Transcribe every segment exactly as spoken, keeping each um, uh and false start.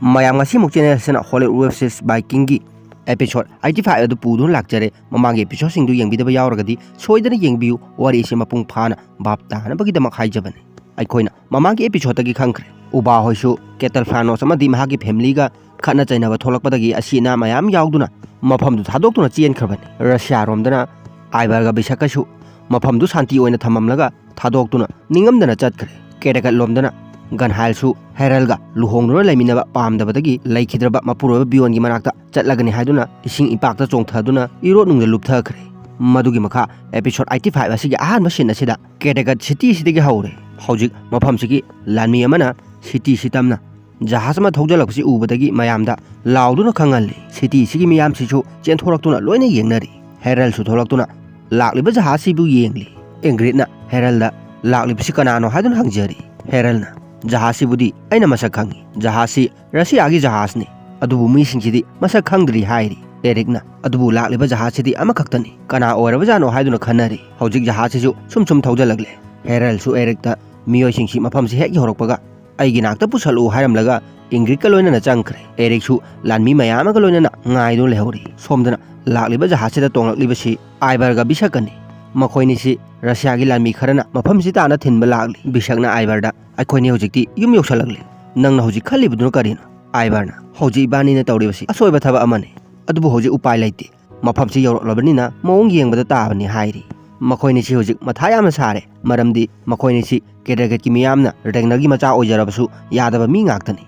ꯃꯌꯥꯝ, ꯉꯁꯤꯃꯨꯛ ꯆꯦꯅꯦꯜꯁꯤꯅ ꯍꯣꯂꯤꯋꯨꯗ ꯋꯦꯕ ꯁꯤꯔꯤꯁ ꯕꯥꯏꯀꯤꯡꯒꯤ ꯑꯦꯄꯤꯁꯣꯗ ꯑꯩꯠꯇꯤ ꯐꯥꯏꯚ ꯑꯗꯨ ꯄꯨꯗꯨꯅ ꯂꯥꯛꯆꯔꯦ꯫ ꯃꯃꯥꯡꯒꯤ ꯑꯦꯄꯤꯁꯣꯗꯁꯤꯡꯗꯨ ꯌꯦꯡꯕꯤꯗꯕ ꯌꯥꯎꯔꯒꯗꯤ ꯁꯣꯏꯗꯅ ꯌꯦꯡꯕꯤꯌꯨ, ꯋꯥꯔꯤ ꯑꯁꯤ ꯃꯄꯨꯡ ꯐꯥꯅ ꯚꯥꯞ ꯇꯥꯅꯕꯒꯤꯗꯃꯛ ꯍꯥꯏꯖꯕꯅꯤ꯫ ꯑꯩꯈꯣꯏꯅ ꯃꯃꯥꯡꯒꯤ ꯑꯦꯄꯤꯁꯣꯗꯇꯒꯤ ꯈꯪꯈ꯭ꯔꯦ, ꯎꯕꯥ ꯍꯣꯏꯁꯨ ꯀꯦꯇꯜ ꯐ꯭ꯔꯥꯅꯣꯁ ꯑꯃꯗꯤ ꯃꯍꯥꯛꯀꯤ ꯐꯦꯃꯤꯂꯤꯒ ꯈꯠꯅ ꯆꯩꯅꯕ ꯊꯣꯛꯂꯛꯄꯗꯒꯤ ꯑꯁꯤ ꯑꯅꯥ ꯃꯌꯥꯝ ꯌꯥꯎꯗꯨꯅ ꯃꯐꯝꯗꯨ ꯊꯥꯗꯣꯛꯇꯨꯅ ꯆꯦꯟꯈ꯭ꯔꯕꯅꯤ꯫ ꯔꯁꯤꯌꯥꯔꯣꯝꯗꯅ ꯑꯥꯏꯕꯔꯒ ꯕꯤꯁꯛꯀꯁꯨ ꯃꯐꯝꯗꯨ ꯁꯥꯟꯇꯤ ꯑꯣꯏꯅ ꯊꯝꯃꯝꯂꯒ ꯊꯥꯗꯣꯛꯇꯨꯅ ꯅꯤꯡꯉꯝꯗꯅ ꯆꯠꯈ꯭ꯔꯦ꯫ ꯀꯦꯔꯦꯀꯠꯂꯣꯝꯗꯅ ꯒꯟꯍꯥꯏꯜꯁꯨ ꯍꯦꯔꯜꯒ ꯂꯨꯍꯣꯡꯗꯨꯅ ꯂꯩꯃꯤꯟꯅꯕ ꯄꯥꯝꯗꯕꯗꯒꯤ ꯂꯩꯈꯤꯗ꯭ꯔꯕ ꯃꯄꯨꯔꯣꯏꯕ ꯕꯤꯌꯣꯟꯒꯤ ꯃꯅꯥꯛꯇ ꯆꯠꯂꯒꯅꯤ ꯍꯥꯏꯗꯨꯅ ꯏꯁꯤꯡ ꯏꯄꯥꯛꯇ ꯆꯣꯡꯊꯗꯨꯅ ꯏꯔꯣꯠꯅꯨꯡꯗ ꯂꯨꯞꯊꯈ꯭ꯔꯦ꯫ ꯃꯗꯨꯒꯤ ꯃꯈꯥ ꯑꯦꯄꯤꯁꯣꯗ ꯑꯩꯠꯇꯤ ꯐꯥꯏꯚ ꯑꯁꯤꯒꯤ ꯑꯍꯥꯟꯕ ꯁꯤꯟ ꯑꯁꯤꯗ ꯀꯦꯔꯦꯀꯠ ꯁꯤꯇꯤ ꯑꯁꯤꯗꯒꯤ ꯍꯧꯔꯦ꯫ ꯍꯧꯖꯤꯛ ꯃꯐꯝꯁꯤꯒꯤ ꯂꯥꯟꯃꯤ ꯑꯃꯅ ꯁꯤꯇꯤ ꯁꯤ ꯇꯝꯅ ꯖꯍꯥꯖ ꯑꯃ ꯊꯧꯖꯤꯜꯂꯛꯄꯁꯤ ꯎꯕꯗꯒꯤ ꯃꯌꯥꯝꯗ ꯂꯥꯎꯗꯨꯅ ꯈꯪꯍꯜꯂꯤ꯫ ꯁꯤꯇꯤ ꯑꯁꯤꯒꯤ ꯃꯤꯌꯥꯝꯁꯤꯁꯨ ꯆꯦꯟꯊꯣꯔꯛꯇꯨꯅ ꯂꯣꯏꯅ ꯌꯦꯡꯅꯔꯤ꯫ ꯍꯦꯔꯜꯁꯨ ꯊꯣꯛꯂꯛꯇꯨꯅ ꯂꯥꯛꯂꯤꯕ ꯖꯍꯥꯖꯁꯤꯕꯨ ꯌꯦꯡꯂꯤ꯫ ꯏꯪꯒ꯭ꯔꯤꯠꯅ ꯍꯦꯔꯜꯗ ꯂꯥꯛꯂꯤꯕꯁꯤ ꯀꯅꯥꯅꯣ ꯍꯥꯏꯗꯨꯅ ꯍꯪꯖꯔꯤ꯫ ꯍꯦꯔꯜꯅ ꯖꯍꯥꯖꯁꯤꯕꯨꯗꯤ ꯑꯩꯅ ꯃꯁꯛ ꯈꯪꯏ, ꯖꯍꯥꯖꯁꯤ ꯔꯁꯤꯌꯥꯒꯤ ꯖꯍꯥꯖꯅꯤ, ꯑꯗꯨꯕꯨ ꯃꯤꯁꯤꯡꯁꯤꯗꯤ ꯃꯁꯛ ꯈꯪꯗ꯭ꯔꯤ ꯍꯥꯏꯔꯤ꯫ ꯑꯦꯔꯤꯛꯅ ꯑꯗꯨꯕꯨ ꯂꯥꯛꯂꯤꯕ ꯖꯍꯥꯖꯁꯤꯗꯤ ꯑꯃꯈꯛꯇꯅꯤ, ꯀꯅꯥ ꯑꯣꯏꯔꯕꯖꯥꯠꯅꯣ ꯍꯥꯏꯗꯨꯅ ꯈꯟꯅꯔꯤ꯫ ꯍꯧꯖꯤꯛ ꯖꯍꯥꯖꯁꯤꯁꯨ ꯁꯨꯝ ꯁꯨꯝ ꯊꯧꯖꯤꯜꯂꯛꯂꯦ꯫ ꯍꯦꯔꯜꯁꯨ ꯑꯦꯔꯤꯛꯇ ꯃꯤꯑꯣꯏꯁꯤꯡꯁꯤ ꯃꯐꯝꯁꯤ ꯍꯦꯛ ꯌꯧꯔꯛꯄꯒ ꯑꯩꯒꯤ ꯅꯥꯛꯇ ꯄꯨꯁꯜꯂꯛꯎ ꯍꯥꯏꯔꯝꯂꯒ ꯏꯪꯒ꯭ꯔꯤꯠꯀ ꯂꯣꯏꯅꯅ ꯆꯪꯈ꯭ꯔꯦ꯫ ꯑꯦꯔꯤꯛꯁꯨ ꯂꯥꯟꯃꯤ ꯃꯌꯥꯝ ꯑꯃꯒ ꯂꯣꯏꯅꯅ ꯉꯥꯏꯗꯨꯅ ꯂꯩꯍꯧꯔꯤ꯫ ꯁꯣꯝꯗꯅ ꯂꯥꯛꯂꯤꯕ ꯖꯍꯥꯖꯁꯤꯗ ꯇꯣꯡꯂꯛꯂꯤꯕꯁꯤ ꯑꯥꯏꯕꯔꯒ ꯕꯤꯁꯛꯀꯅꯤ꯫ ꯃꯈꯣꯏꯅꯤꯁꯤ ꯔꯁꯤꯌꯥꯒꯤ ꯂꯥꯟꯃꯤ ꯈꯔꯅ ꯃꯐꯝꯁꯤ ꯇꯥꯟꯅ ꯊꯤꯟꯕ ꯂꯥꯛꯂꯤ꯫ ꯕꯤꯁꯛꯅ ꯑꯥꯏꯕꯔꯗ, "ꯑꯩꯈꯣꯏꯅꯤ ꯍꯧꯖꯤꯛꯇꯤ ꯌꯨꯝ ꯌꯧꯁꯜꯂꯛꯂꯦ꯫ ꯅꯪꯅ ꯍꯧꯖꯤꯛ ꯈꯜꯂꯤꯕꯗꯨꯅ ꯀꯔꯤꯅꯣ?" ꯑꯥꯏꯕꯔꯅ, "ꯍꯧꯖꯤꯛ ꯏꯕꯥꯅꯤꯅ ꯇꯧꯔꯤꯕꯁꯤ ꯑꯁꯣꯏꯕ ꯊꯕꯛ ꯑꯃꯅꯤ, ꯑꯗꯨꯕꯨ ꯍꯧꯖꯤꯛ ꯎꯄꯥꯏ ꯂꯩꯇꯦ꯫ ꯃꯐꯝꯁꯤ ꯌꯧꯔꯛꯂꯕꯅꯤꯅ ꯃꯑꯣꯡ ꯌꯦꯡꯕꯗ ꯇꯥꯕꯅꯤ" ꯍꯥꯏꯔꯤ꯫ ꯃꯈꯣꯏꯅꯤꯁꯤ ꯍꯧꯖꯤꯛ ꯃꯊꯥ ꯌꯥꯝꯅ ꯁꯥꯔꯦ, ꯃꯔꯝꯗꯤ ꯃꯈꯣꯏꯅꯤꯁꯤ ꯀꯦꯔꯦꯒꯠꯀꯤ ꯃꯤꯌꯥꯝꯅ ꯔꯦꯒꯅꯔꯒꯤ ꯃꯆꯥ ꯑꯣꯏꯖꯔꯕꯁꯨ ꯌꯥꯗꯕ ꯃꯤ ꯉꯥꯛꯇꯅꯤ꯫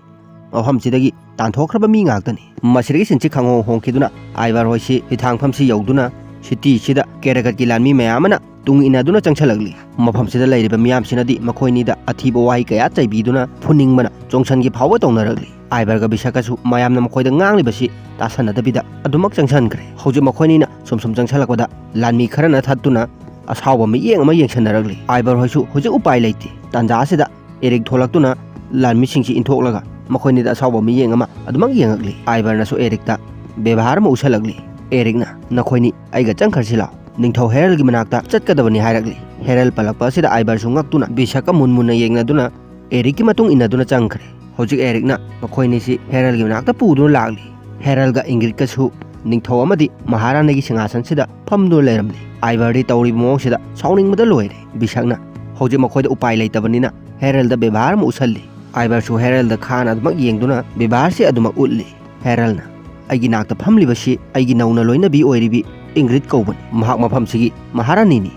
ꯃꯐꯝꯁꯤꯗꯒꯤ ꯇꯥꯟꯊꯣꯛꯈ꯭ꯔꯕ ꯃꯤ ꯉꯥꯛꯇꯅꯤ꯫ ꯃꯁꯤꯗꯒꯤ ꯁꯤꯟꯁꯤ ꯈꯪꯍꯣꯡ ꯍꯣꯡꯈꯤꯗꯨꯅ ꯑꯥꯏꯕꯔ ꯍꯣꯏꯁꯤ ꯍꯤꯊꯥꯡꯐꯝꯁꯤ ꯌꯧꯗꯨꯅ ꯁꯤꯇꯤꯁꯤꯗ ꯀꯦꯔꯦꯒꯠꯀꯤ ꯂꯥꯟꯃꯤ ꯃꯌꯥꯝ ꯑꯃꯅ ꯇꯨꯡ ꯏꯟꯅꯗꯨꯅ ꯆꯪꯁꯜꯂꯛꯂꯤ꯫ ꯃꯐꯝꯁꯤꯗ ꯂꯩꯔꯤꯕ ꯃꯤꯌꯥꯝꯁꯤꯅꯗꯤ ꯃꯈꯣꯏꯅꯤꯗ ꯑꯊꯤꯕ ꯋꯥꯍꯩ ꯀꯌꯥ ꯆꯩꯕꯤꯗꯨꯅ ꯐꯨꯅꯤꯡꯕꯅ ꯆꯣꯡꯁꯟꯒꯤ ꯐꯥꯎꯕ ꯇꯧꯅꯔꯛꯂꯤ꯫ ꯑꯥꯏꯕꯔꯒ ꯕꯤꯁꯛꯀꯁꯨ ꯃꯌꯥꯝꯅ ꯃꯈꯣꯏꯗ ꯉꯥꯡꯂꯤꯕꯁꯤ ꯇꯥꯁꯟꯅꯗꯕꯤꯗ ꯑꯗꯨꯃꯛ ꯆꯪꯁꯟꯈ꯭ꯔꯦ꯫ ꯍꯧꯖꯤꯛ ꯃꯈꯣꯏꯅꯤꯅ ꯁꯨꯝ ꯁꯨꯝ ꯆꯪꯁꯜꯂꯛꯄꯗ ꯂꯥꯟꯃꯤ ꯈꯔꯅ ꯊꯠꯇꯨꯅ ꯑꯁꯥꯎꯕ ꯃꯤꯠꯌꯦꯡ ꯑꯃ ꯌꯦꯡꯁꯟꯅꯔꯛꯂꯤ꯫ ꯑꯥꯏꯕꯔ ꯍꯣꯏꯁꯨ ꯍꯧꯖꯤꯛ ꯎꯄꯥꯏ ꯂꯩꯇꯦ꯫ ꯇꯥꯟꯖꯥ ꯑꯁꯤꯗ ꯑꯦꯔꯤꯛ ꯊꯣꯛꯂꯛꯇꯨꯅ ꯂꯥꯟꯃꯤꯁꯤꯡꯁꯤ ꯏꯟꯊꯣꯛꯂꯒ ꯃꯈꯣꯏꯅꯤꯗ ꯑꯁꯥꯎꯕ ꯃꯤꯠꯌꯦꯡ ꯑꯃ ꯑꯗꯨꯃꯛ ꯌꯦꯡꯉꯛꯂꯤ꯫ ꯑꯥꯏꯕꯔꯅꯁꯨ ꯑꯦꯔꯤꯛꯇ ꯕꯦꯕꯥꯔ ꯑꯃ ꯎꯠꯁꯜꯂꯛꯂꯤ꯫ ꯑꯦꯔꯤꯛꯅ, "ꯅꯈꯣꯏꯅꯤ ꯑꯩꯒ ꯆꯪꯈ꯭ꯔꯁꯤ ꯂꯥꯎ, ꯅꯤꯡꯊꯧ ꯍꯦꯔꯜꯒꯤ ꯃꯅꯥꯛꯇ ꯆꯠꯀꯗꯕꯅꯤ" ꯍꯥꯏꯔꯛꯂꯤ꯫ ꯍꯦꯔꯜ ꯄꯜꯂꯛꯄ ꯑꯁꯤꯗ ꯑꯥꯏꯕꯔꯁꯨ ꯉꯛꯇꯨꯅ ꯕꯤꯁꯛꯀ ꯃꯨꯟ ꯃꯨꯟꯅ ꯌꯦꯡꯅꯗꯨꯅ ꯑꯦꯔꯤꯛꯀꯤ ꯃꯇꯨꯡ ꯏꯟꯅꯗꯨꯅ ꯆꯪꯈ꯭ꯔꯦ꯫ ꯍꯧꯖꯤꯛ ꯑꯦꯔꯤꯛꯅ ꯃꯈꯣꯏꯅꯤꯁꯤ ꯍꯦꯔꯜꯒꯤ ꯃꯅꯥꯛꯇ ꯄꯨꯗꯨꯅ ꯂꯥꯛꯂꯤ꯫ ꯍꯦꯔꯜꯒ ꯏꯪꯒ꯭ꯔꯤꯠꯀꯁꯨ ꯅꯤꯡꯊꯧ ꯑꯃꯗꯤ ꯃꯍꯥꯔꯥꯅꯤꯒꯤ ꯁꯤꯡꯍꯥꯁꯟꯁꯤꯗ ꯐꯝꯗꯨꯅ ꯂꯩꯔꯝꯂꯤ꯫ ꯑꯥꯏꯚꯔꯗꯤ ꯇꯧꯔꯤꯕ ꯃꯑꯣꯡꯁꯤꯗ ꯁꯥꯎꯅꯤꯡꯕꯗ ꯂꯣꯏꯔꯦ꯫ ꯕꯤꯁꯛꯅ ꯍꯧꯖꯤꯛ ꯃꯈꯣꯏꯗ ꯎꯄꯥꯏ ꯂꯩꯇꯕꯅꯤꯅ ꯍꯦꯔꯜꯗ ꯕꯦꯕꯥꯔ ꯑꯃ ꯎꯠꯁꯜꯂꯤ꯫ ꯑꯥꯏꯚꯔꯁꯨ ꯍꯦꯔꯜꯗ ꯈꯥꯅ ꯑꯗꯨꯃꯛ ꯌꯦꯡꯗꯨꯅ ꯕꯦꯕꯥꯔꯁꯤ ꯑꯗꯨꯃꯛ ꯎꯠꯂꯤ꯫ ꯍꯦꯔꯜꯅ, "ꯑꯩꯒꯤ ꯅꯥꯛꯇ ꯐꯝꯂꯤꯕꯁꯤ ꯑꯩꯒꯤ ꯅꯧꯅ ꯂꯣꯏꯅꯕꯤ ꯑꯣꯏꯔꯤꯕꯤ ꯏꯪꯒ꯭ꯔꯤꯠ ꯀꯧꯕꯅꯤ꯫ ꯃꯍꯥꯛ ꯃꯐꯝꯁꯤꯒꯤ ꯃꯍꯥꯔꯥꯅꯤꯅꯤ꯫"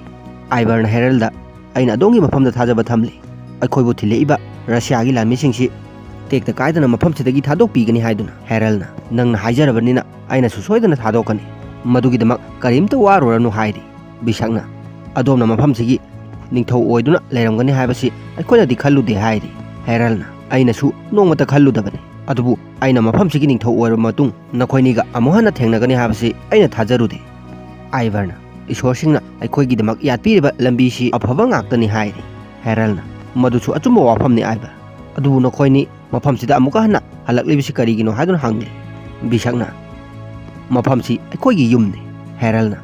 ꯑꯥꯏꯚꯔꯅ ꯍꯦꯔꯜꯗ, "ꯑꯩꯅ ꯑꯗꯣꯝꯒꯤ ꯃꯐꯝꯗ ꯊꯥꯖꯕ ꯊꯝꯂꯤ꯫ ꯑꯩꯈꯣꯏꯕꯨ ꯊꯤꯜꯂꯛꯏꯕ ꯔꯁꯤꯌꯥꯒꯤ ꯂꯥꯟꯃꯤꯁꯤꯡꯁꯤ ꯇꯦꯛꯇ ꯀꯥꯏꯗꯅ ꯃꯐꯝꯁꯤꯗꯒꯤ ꯊꯥꯗꯣꯛꯄꯤꯒꯅꯤ ꯍꯥꯏꯗꯨꯅ꯫" ꯍꯦꯔꯜꯅ, "ꯅꯪꯅ ꯍꯥꯏꯖꯔꯕꯅꯤꯅ ꯑꯩꯅꯁꯨ ꯁꯣꯏꯗꯅ ꯊꯥꯗꯣꯛꯀꯅꯤ꯫ ꯃꯗꯨꯒꯤꯗꯃꯛ ꯀꯔꯤꯝꯇ ꯋꯥꯔꯨꯔꯅꯨ" ꯍꯥꯏꯔꯤ꯫ ꯕꯤꯁꯛꯅ, "ꯑꯗꯣꯝꯅ ꯃꯐꯝꯁꯤꯒꯤ ꯅꯤꯡꯊꯧ ꯑꯣꯏꯗꯨꯅ ꯂꯩꯔꯝꯒꯅꯤ ꯍꯥꯏꯕꯁꯤ ꯑꯩꯈꯣꯏꯅꯗꯤ ꯈꯜꯂꯨꯗꯦ" ꯍꯥꯏꯔꯤ꯫ ꯍꯦꯔꯜꯅ, "ꯑꯩꯅꯁꯨ ꯅꯣꯡꯃꯇ ꯈꯜꯂꯨꯗꯕꯅꯤ꯫ ꯑꯗꯨꯕꯨ ꯑꯩꯅ ꯃꯐꯝꯁꯤꯒꯤ ꯅꯤꯡꯊꯧ ꯑꯣꯏꯔꯕ ꯃꯇꯨꯡ ꯅꯈꯣꯏꯅꯤꯒ ꯑꯃꯨꯛ ꯍꯟꯅ ꯊꯦꯡꯅꯒꯅꯤ ꯍꯥꯏꯕꯁꯤ ꯑꯩꯅ ꯊꯥꯖꯔꯨꯗꯦ꯫" ꯑꯥꯏꯚꯔꯅ, "ꯏꯁꯣꯔꯁꯤꯡꯅ ꯑꯩꯈꯣꯏꯒꯤꯗꯃꯛ ꯌꯥꯠꯄꯤꯔꯤꯕ ꯂꯝꯕꯤꯁꯤ ꯑꯐꯕ ꯉꯥꯛꯇꯅꯤ" ꯍꯥꯏꯔꯤ꯫ ꯍꯦꯔꯜꯅ, "ꯃꯗꯨꯁꯨ ꯑꯆꯨꯝꯕ ꯋꯥꯐꯝꯅꯤ ꯑꯥꯏꯚꯔ꯫ ꯑꯗꯨꯕꯨ ꯅꯈꯣꯏꯅꯤ ꯃꯐꯝꯁꯤꯗ ꯑꯃꯨꯛꯀ ꯍꯟꯅ ꯍꯜꯂꯛꯂꯤꯕꯁꯤ ꯀꯔꯤꯒꯤꯅꯣ?" ꯍꯥꯏꯗꯨꯅ ꯍꯪꯂꯤ꯫ ꯕꯤꯁꯛꯅ, "ꯃꯐꯝꯁꯤ ꯑꯩꯈꯣꯏꯒꯤ ꯌꯨꯝꯅꯤ꯫" ꯍꯦꯔꯜꯅ,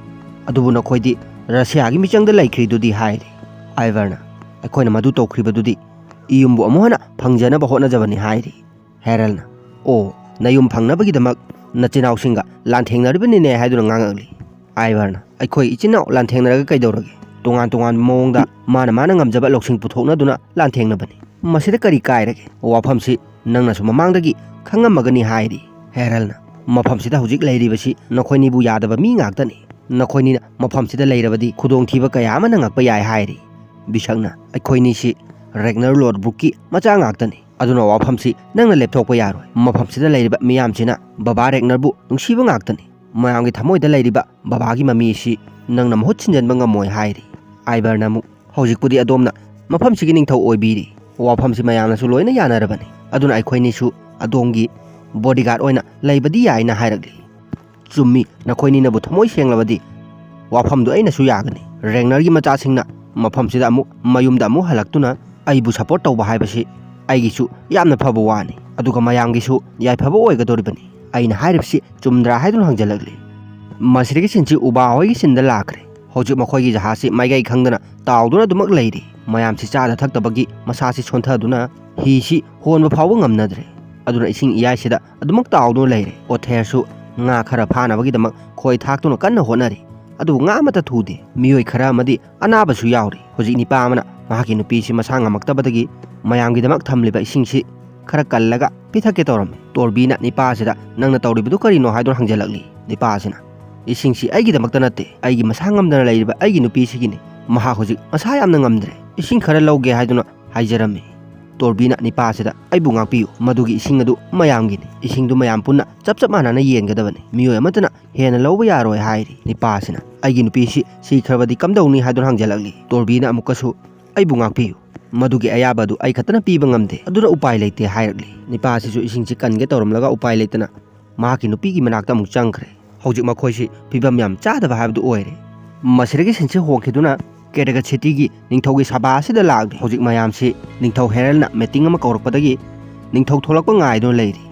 "ꯑꯗꯨꯕꯨ ꯅꯈꯣꯏꯗꯤ ꯔꯁꯤꯌꯥꯒꯤ ꯃꯤꯆꯪꯗ ꯂꯩꯈ꯭ꯔꯤꯗꯨꯗꯤ?" ꯍꯥꯏꯔꯤ꯫ ꯑꯥꯏꯚꯔꯅ, "ꯑꯩꯈꯣꯏꯅ ꯃꯗꯨ ꯇꯧꯈ꯭ꯔꯤꯕꯗꯨꯗꯤ ꯏꯌꯨꯝꯕꯨ ꯑꯃꯨꯛ ꯍꯟꯅ ꯐꯪꯖꯅꯕ ꯍꯣꯠꯅꯖꯕꯅꯤ" ꯍꯥꯏꯔꯤ꯫ ꯍꯦꯔꯜꯅ, "ꯑꯣ, ꯅꯌꯨꯝ ꯐꯪꯅꯕꯒꯤꯗꯃꯛ ꯅꯆꯤꯟꯅꯥꯎꯁꯤꯡꯒ ꯂꯥꯟꯊꯦꯡꯅꯔꯤꯕꯅꯤꯅꯦ" ꯍꯥꯏꯗꯨꯅ ꯉꯥꯡꯉꯛꯂꯤ꯫ ꯑꯥꯏꯚꯔꯅ, "ꯑꯩꯈꯣꯏ ꯏꯆꯤꯟ ꯏꯅꯥꯎ ꯂꯥꯟꯊꯦꯡꯅꯔꯒ ꯀꯩꯗꯧꯔꯒꯦ? ꯇꯣꯉꯥꯟ ꯇꯣꯉꯥꯟꯕ ꯃꯑꯣꯡꯗ ꯃꯥꯅ ꯃꯥꯅ ꯉꯝꯖꯕ ꯂꯧꯁꯤꯡ ꯄꯨꯊꯣꯛꯅꯗꯨꯅ ꯂꯥꯟꯊꯦꯡꯅꯕꯅꯤ꯫ ꯃꯁꯤꯗ ꯀꯔꯤ ꯀꯥꯏꯔꯒꯦ? ꯋꯥꯐꯝꯁꯤ ꯅꯪꯅꯁꯨ ꯃꯃꯥꯡꯗꯒꯤ ꯈꯪꯉꯝꯃꯒꯅꯤ" ꯍꯥꯏꯔꯤ꯫ ꯍꯦꯔꯜꯅ, "ꯃꯐꯝꯁꯤꯗ ꯍꯧꯖꯤꯛ ꯂꯩꯔꯤꯕꯁꯤ ꯅꯈꯣꯏꯅꯤꯕꯨ ꯌꯥꯗꯕ ꯃꯤ ꯉꯥꯛꯇꯅꯤ꯫ ꯅꯈꯣꯏꯅꯤꯅ ꯃꯐꯝꯁꯤꯗ ꯂꯩꯔꯕꯗꯤ ꯈꯨꯗꯣꯡꯊꯤꯕ ꯀꯌꯥ ꯑꯃ ꯅꯪꯉꯛꯄ ꯌꯥꯏ" ꯍꯥꯏꯔꯤ꯫ ꯕꯤꯁꯛꯅ, "ꯑꯩꯈꯣꯏꯅꯤꯁꯤ ꯔꯦꯒꯅꯔ ꯂꯣꯗꯕ꯭ꯔꯨꯛꯀꯤ ꯃꯆꯥ ꯉꯥꯛꯇꯅꯤ꯫ ꯑꯗꯨꯅ ꯋꯥꯐꯝꯁꯤ ꯅꯪꯅ ꯂꯦꯞꯊꯣꯛꯄ ꯌꯥꯔꯣꯏ꯫ ꯃꯐꯝꯁꯤꯗ ꯂꯩꯔꯤꯕ ꯃꯤꯌꯥꯝꯁꯤꯅ ꯕꯕꯥ ꯔꯦꯒꯅꯔꯕꯨ ꯅꯨꯡꯁꯤꯕ ꯉꯥꯛꯇꯅꯤ꯫ ꯃꯌꯥꯝꯒꯤ ꯊꯃꯣꯏꯗ ꯂꯩꯔꯤꯕ ꯕꯕꯥꯒꯤ ꯃꯃꯤ ꯑꯁꯤ ꯅꯪꯅ ꯃꯍꯨꯠ ꯁꯤꯟꯖꯟꯕ ꯉꯝꯃꯣꯏ" ꯍꯥꯏꯔꯤ꯫ ꯑꯥꯏꯚꯔꯅ ꯑꯃꯨꯛ, "ꯍꯧꯖꯤꯛꯄꯨꯗꯤ ꯑꯗꯣꯝꯅ ꯃꯐꯝꯁꯤꯒꯤ ꯅꯤꯡꯊꯧ ꯑꯣꯏꯕꯤꯔꯤ꯫ ꯋꯥꯐꯝꯁꯤ ꯃꯌꯥꯝꯅꯁꯨ ꯂꯣꯏꯅ ꯌꯥꯅꯔꯕꯅꯤ꯫ ꯑꯗꯨꯅ ꯑꯩꯈꯣꯏꯅꯤꯁꯨ ꯑꯗꯣꯝꯒꯤ ꯕꯣꯗꯤꯒꯥꯔꯗ ꯑꯣꯏꯅ ꯂꯩꯕꯗꯤ ꯌꯥꯏꯅ" ꯍꯥꯏꯔꯛꯂꯤ꯫ "ꯆꯨꯝꯃꯤ, ꯅꯈꯣꯏꯅꯤꯅꯕꯨ ꯊꯃꯣꯏ ꯁꯦꯡꯂꯕꯗꯤ ꯋꯥꯐꯝꯗꯨ ꯑꯩꯅꯁꯨ ꯌꯥꯒꯅꯤ꯫ ꯔꯦꯒꯅꯔꯒꯤ ꯃꯆꯥꯁꯤꯡꯅ ꯃꯐꯝꯁꯤꯗ ꯑꯃꯨꯛ ꯃꯌꯨꯝꯗ ꯑꯃꯨꯛ ꯍꯜꯂꯛꯇꯨꯅ ꯑꯩꯕꯨ ꯁꯄꯣꯔꯠ ꯇꯧꯕ ꯍꯥꯏꯕꯁꯤ ꯑꯩꯒꯤꯁꯨ ꯌꯥꯝꯅ ꯐꯕ ꯋꯥꯅꯤ, ꯑꯗꯨꯒ ꯃꯌꯥꯝꯒꯤꯁꯨ ꯌꯥꯏꯐꯕ ꯑꯣꯏꯒꯗꯧꯔꯤꯕꯅꯤ꯫ ꯑꯩꯅ ꯍꯥꯏꯔꯤꯕꯁꯤ ꯆꯨꯝꯗ꯭ꯔꯥ?" ꯍꯥꯏꯗꯨꯅ ꯍꯪꯖꯜꯂꯛꯂꯤ꯫ ꯃꯁꯤꯗꯒꯤ ꯁꯤꯟꯁꯤ ꯎꯕꯥ ꯍꯣꯏꯒꯤ ꯁꯤꯟꯗ ꯂꯥꯛꯈ꯭ꯔꯦ꯫ ꯍꯧꯖꯤꯛ ꯃꯈꯣꯏꯒꯤ ꯖꯍꯥꯖꯁꯤ ꯃꯥꯏꯀꯩ ꯈꯪꯗꯅ ꯇꯥꯎꯗꯨꯅ ꯑꯗꯨꯃꯛ ꯂꯩꯔꯤ꯫ ꯃꯌꯥꯝꯁꯤ ꯆꯥꯗ ꯊꯛꯇꯕꯒꯤ ꯃꯁꯥꯁꯤ ꯁꯣꯟꯊꯗꯨꯅ ꯍꯤꯁꯤ ꯍꯣꯟꯕ ꯐꯥꯎꯕ ꯉꯝꯅꯗ꯭ꯔꯦ꯫ ꯑꯗꯨꯅ ꯏꯁꯤꯡ ꯏꯌꯥꯏꯁꯤꯗ ꯑꯗꯨꯃꯛ ꯇꯥꯎꯗꯨꯅ ꯂꯩꯔꯦ꯫ ꯑꯣꯊꯦꯔꯁꯨ ꯉꯥ ꯈꯔ ꯐꯥꯅꯕꯒꯤꯗꯃꯛ ꯈꯣꯏ ꯊꯥꯛꯇꯨꯅ ꯀꯟꯅ ꯍꯣꯠꯅꯔꯤ꯫ ꯑꯗꯨꯕꯨ ꯉꯥ ꯑꯃꯠꯇ ꯊꯨꯗꯦ꯫ ꯃꯤꯑꯣꯏ ꯈꯔ ꯑꯃꯗꯤ ꯑꯅꯥꯕꯁꯨ ꯌꯥꯎꯔꯤ꯫ ꯍꯧꯖꯤꯛ ꯅꯤꯄꯥ ꯑꯃꯅ ꯃꯍꯥꯛꯀꯤ ꯅꯨꯄꯤꯁꯤ ꯃꯁꯥ ꯉꯝꯃꯛꯇꯕꯗꯒꯤ ꯃꯌꯥꯝꯒꯤꯗꯃꯛ ꯊꯝꯂꯤꯕ ꯏꯁꯤꯡꯁꯤ ꯈꯔ ꯀꯜꯂꯒ ꯄꯤꯊꯛꯀꯦ ꯇꯧꯔꯝꯃꯤ꯫ ꯇꯣꯔꯕꯤꯅ ꯅꯤꯄꯥꯁꯤꯗ "ꯅꯪꯅ ꯇꯧꯔꯤꯕꯗꯨ ꯀꯔꯤꯅꯣ?" ꯍꯥꯏꯗꯨꯅ ꯍꯪꯖꯜꯂꯛꯂꯤ꯫ ꯅꯤꯄꯥꯁꯤꯅ "ꯏꯁꯤꯡꯁꯤ ꯑꯩꯒꯤꯗꯃꯛꯇ ꯅꯠꯇꯦ, ꯑꯩꯒꯤ ꯃꯁꯥ ꯉꯝꯗꯅ ꯂꯩꯔꯤꯕ ꯑꯩꯒꯤ ꯅꯨꯄꯤꯁꯤꯒꯤꯅꯤ꯫ ꯃꯍꯥꯛ ꯍꯧꯖꯤꯛ ꯃꯁꯥ ꯌꯥꯝꯅ ꯉꯝꯗ꯭ꯔꯦ꯫ ꯏꯁꯤꯡ ꯈꯔ ꯂꯧꯒꯦ" ꯍꯥꯏꯗꯨꯅ ꯍꯥꯏꯖꯔꯝꯃꯤ꯫ ꯇꯣꯔꯕꯤꯅ ꯅꯤꯄꯥꯁꯤꯗ "ꯑꯩꯕꯨ ꯉꯥꯛꯄꯤꯌꯨ, ꯃꯗꯨꯒꯤ ꯏꯁꯤꯡ ꯑꯗꯨ ꯃꯌꯥꯝꯒꯤꯅꯤ꯫ ꯏꯁꯤꯡꯗꯨ ꯃꯌꯥꯝ ꯄꯨꯟꯅ ꯆꯞ ꯆꯞ ꯃꯥꯟꯅꯅ ꯌꯦꯟꯒꯗꯕꯅꯤ꯫ ꯃꯤꯑꯣꯏ ꯑꯃꯠꯇꯅ ꯍꯦꯟꯅ ꯂꯧꯕ ꯌꯥꯔꯣꯏ" ꯍꯥꯏꯔꯤ꯫ ꯅꯤꯄꯥꯁꯤꯅ "ꯑꯩꯒꯤ ꯅꯨꯄꯤꯁꯤ ꯁꯤꯈ꯭ꯔꯕꯗꯤ ꯀꯝꯗꯧꯅꯤ?" ꯍꯥꯏꯗꯨꯅ ꯍꯪꯖꯜꯂꯛꯂꯤ꯫ ꯇꯣꯔꯕꯤꯅ ꯑꯃꯨꯛꯀꯁꯨ "ꯑꯩꯕꯨ ꯉꯥꯛꯄꯤꯌꯨ, ꯃꯗꯨꯒꯤ ꯑꯌꯥꯕ ꯑꯗꯨ ꯑꯩ ꯈꯛꯇꯅ ꯄꯤꯕ ꯉꯝꯗꯦ, ꯑꯗꯨꯅ ꯎꯄꯥꯏ ꯂꯩꯇꯦ" ꯍꯥꯏꯔꯛꯂꯤ꯫ ꯅꯤꯄꯥꯁꯤꯁꯨ ꯏꯁꯤꯡꯁꯤ ꯀꯟꯒꯦ ꯇꯧꯔꯝꯂꯒ ꯎꯄꯥꯏ ꯂꯩꯇꯅ ꯃꯍꯥꯛꯀꯤ ꯅꯨꯄꯤꯒꯤ ꯃꯅꯥꯛꯇ ꯑꯃꯨꯛ ꯆꯪꯈ꯭ꯔꯦ꯫ ꯍꯧꯖꯤꯛ ꯃꯈꯣꯏꯁꯤ ꯐꯤꯕꯝ ꯌꯥꯝ ꯆꯥꯗꯕ ꯍꯥꯏꯕꯗꯨ ꯑꯣꯏꯔꯦ꯫ ꯃꯁꯤꯗꯒꯤ ꯁꯤꯟꯁꯤ ꯍꯣꯡꯈꯤꯗꯨꯅ ꯀꯦꯔꯦꯒꯠ ꯁꯤꯇꯤꯒꯤ ꯅꯤꯡꯊꯧꯒꯤ ꯁꯚꯥ ꯑꯁꯤꯗ ꯂꯥꯛꯂꯤ꯫ ꯍꯧꯖꯤꯛ ꯃꯌꯥꯝꯁꯤ ꯅꯤꯡꯊꯧ ꯍꯦꯔꯜꯅ ꯃꯤꯇꯤꯡ ꯑꯃ ꯀꯧꯔꯛꯄꯗꯒꯤ ꯅꯤꯡꯊꯧ ꯊꯣꯛꯂꯛꯄ ꯉꯥꯏꯗꯨꯅ ꯂꯩꯔꯤ꯫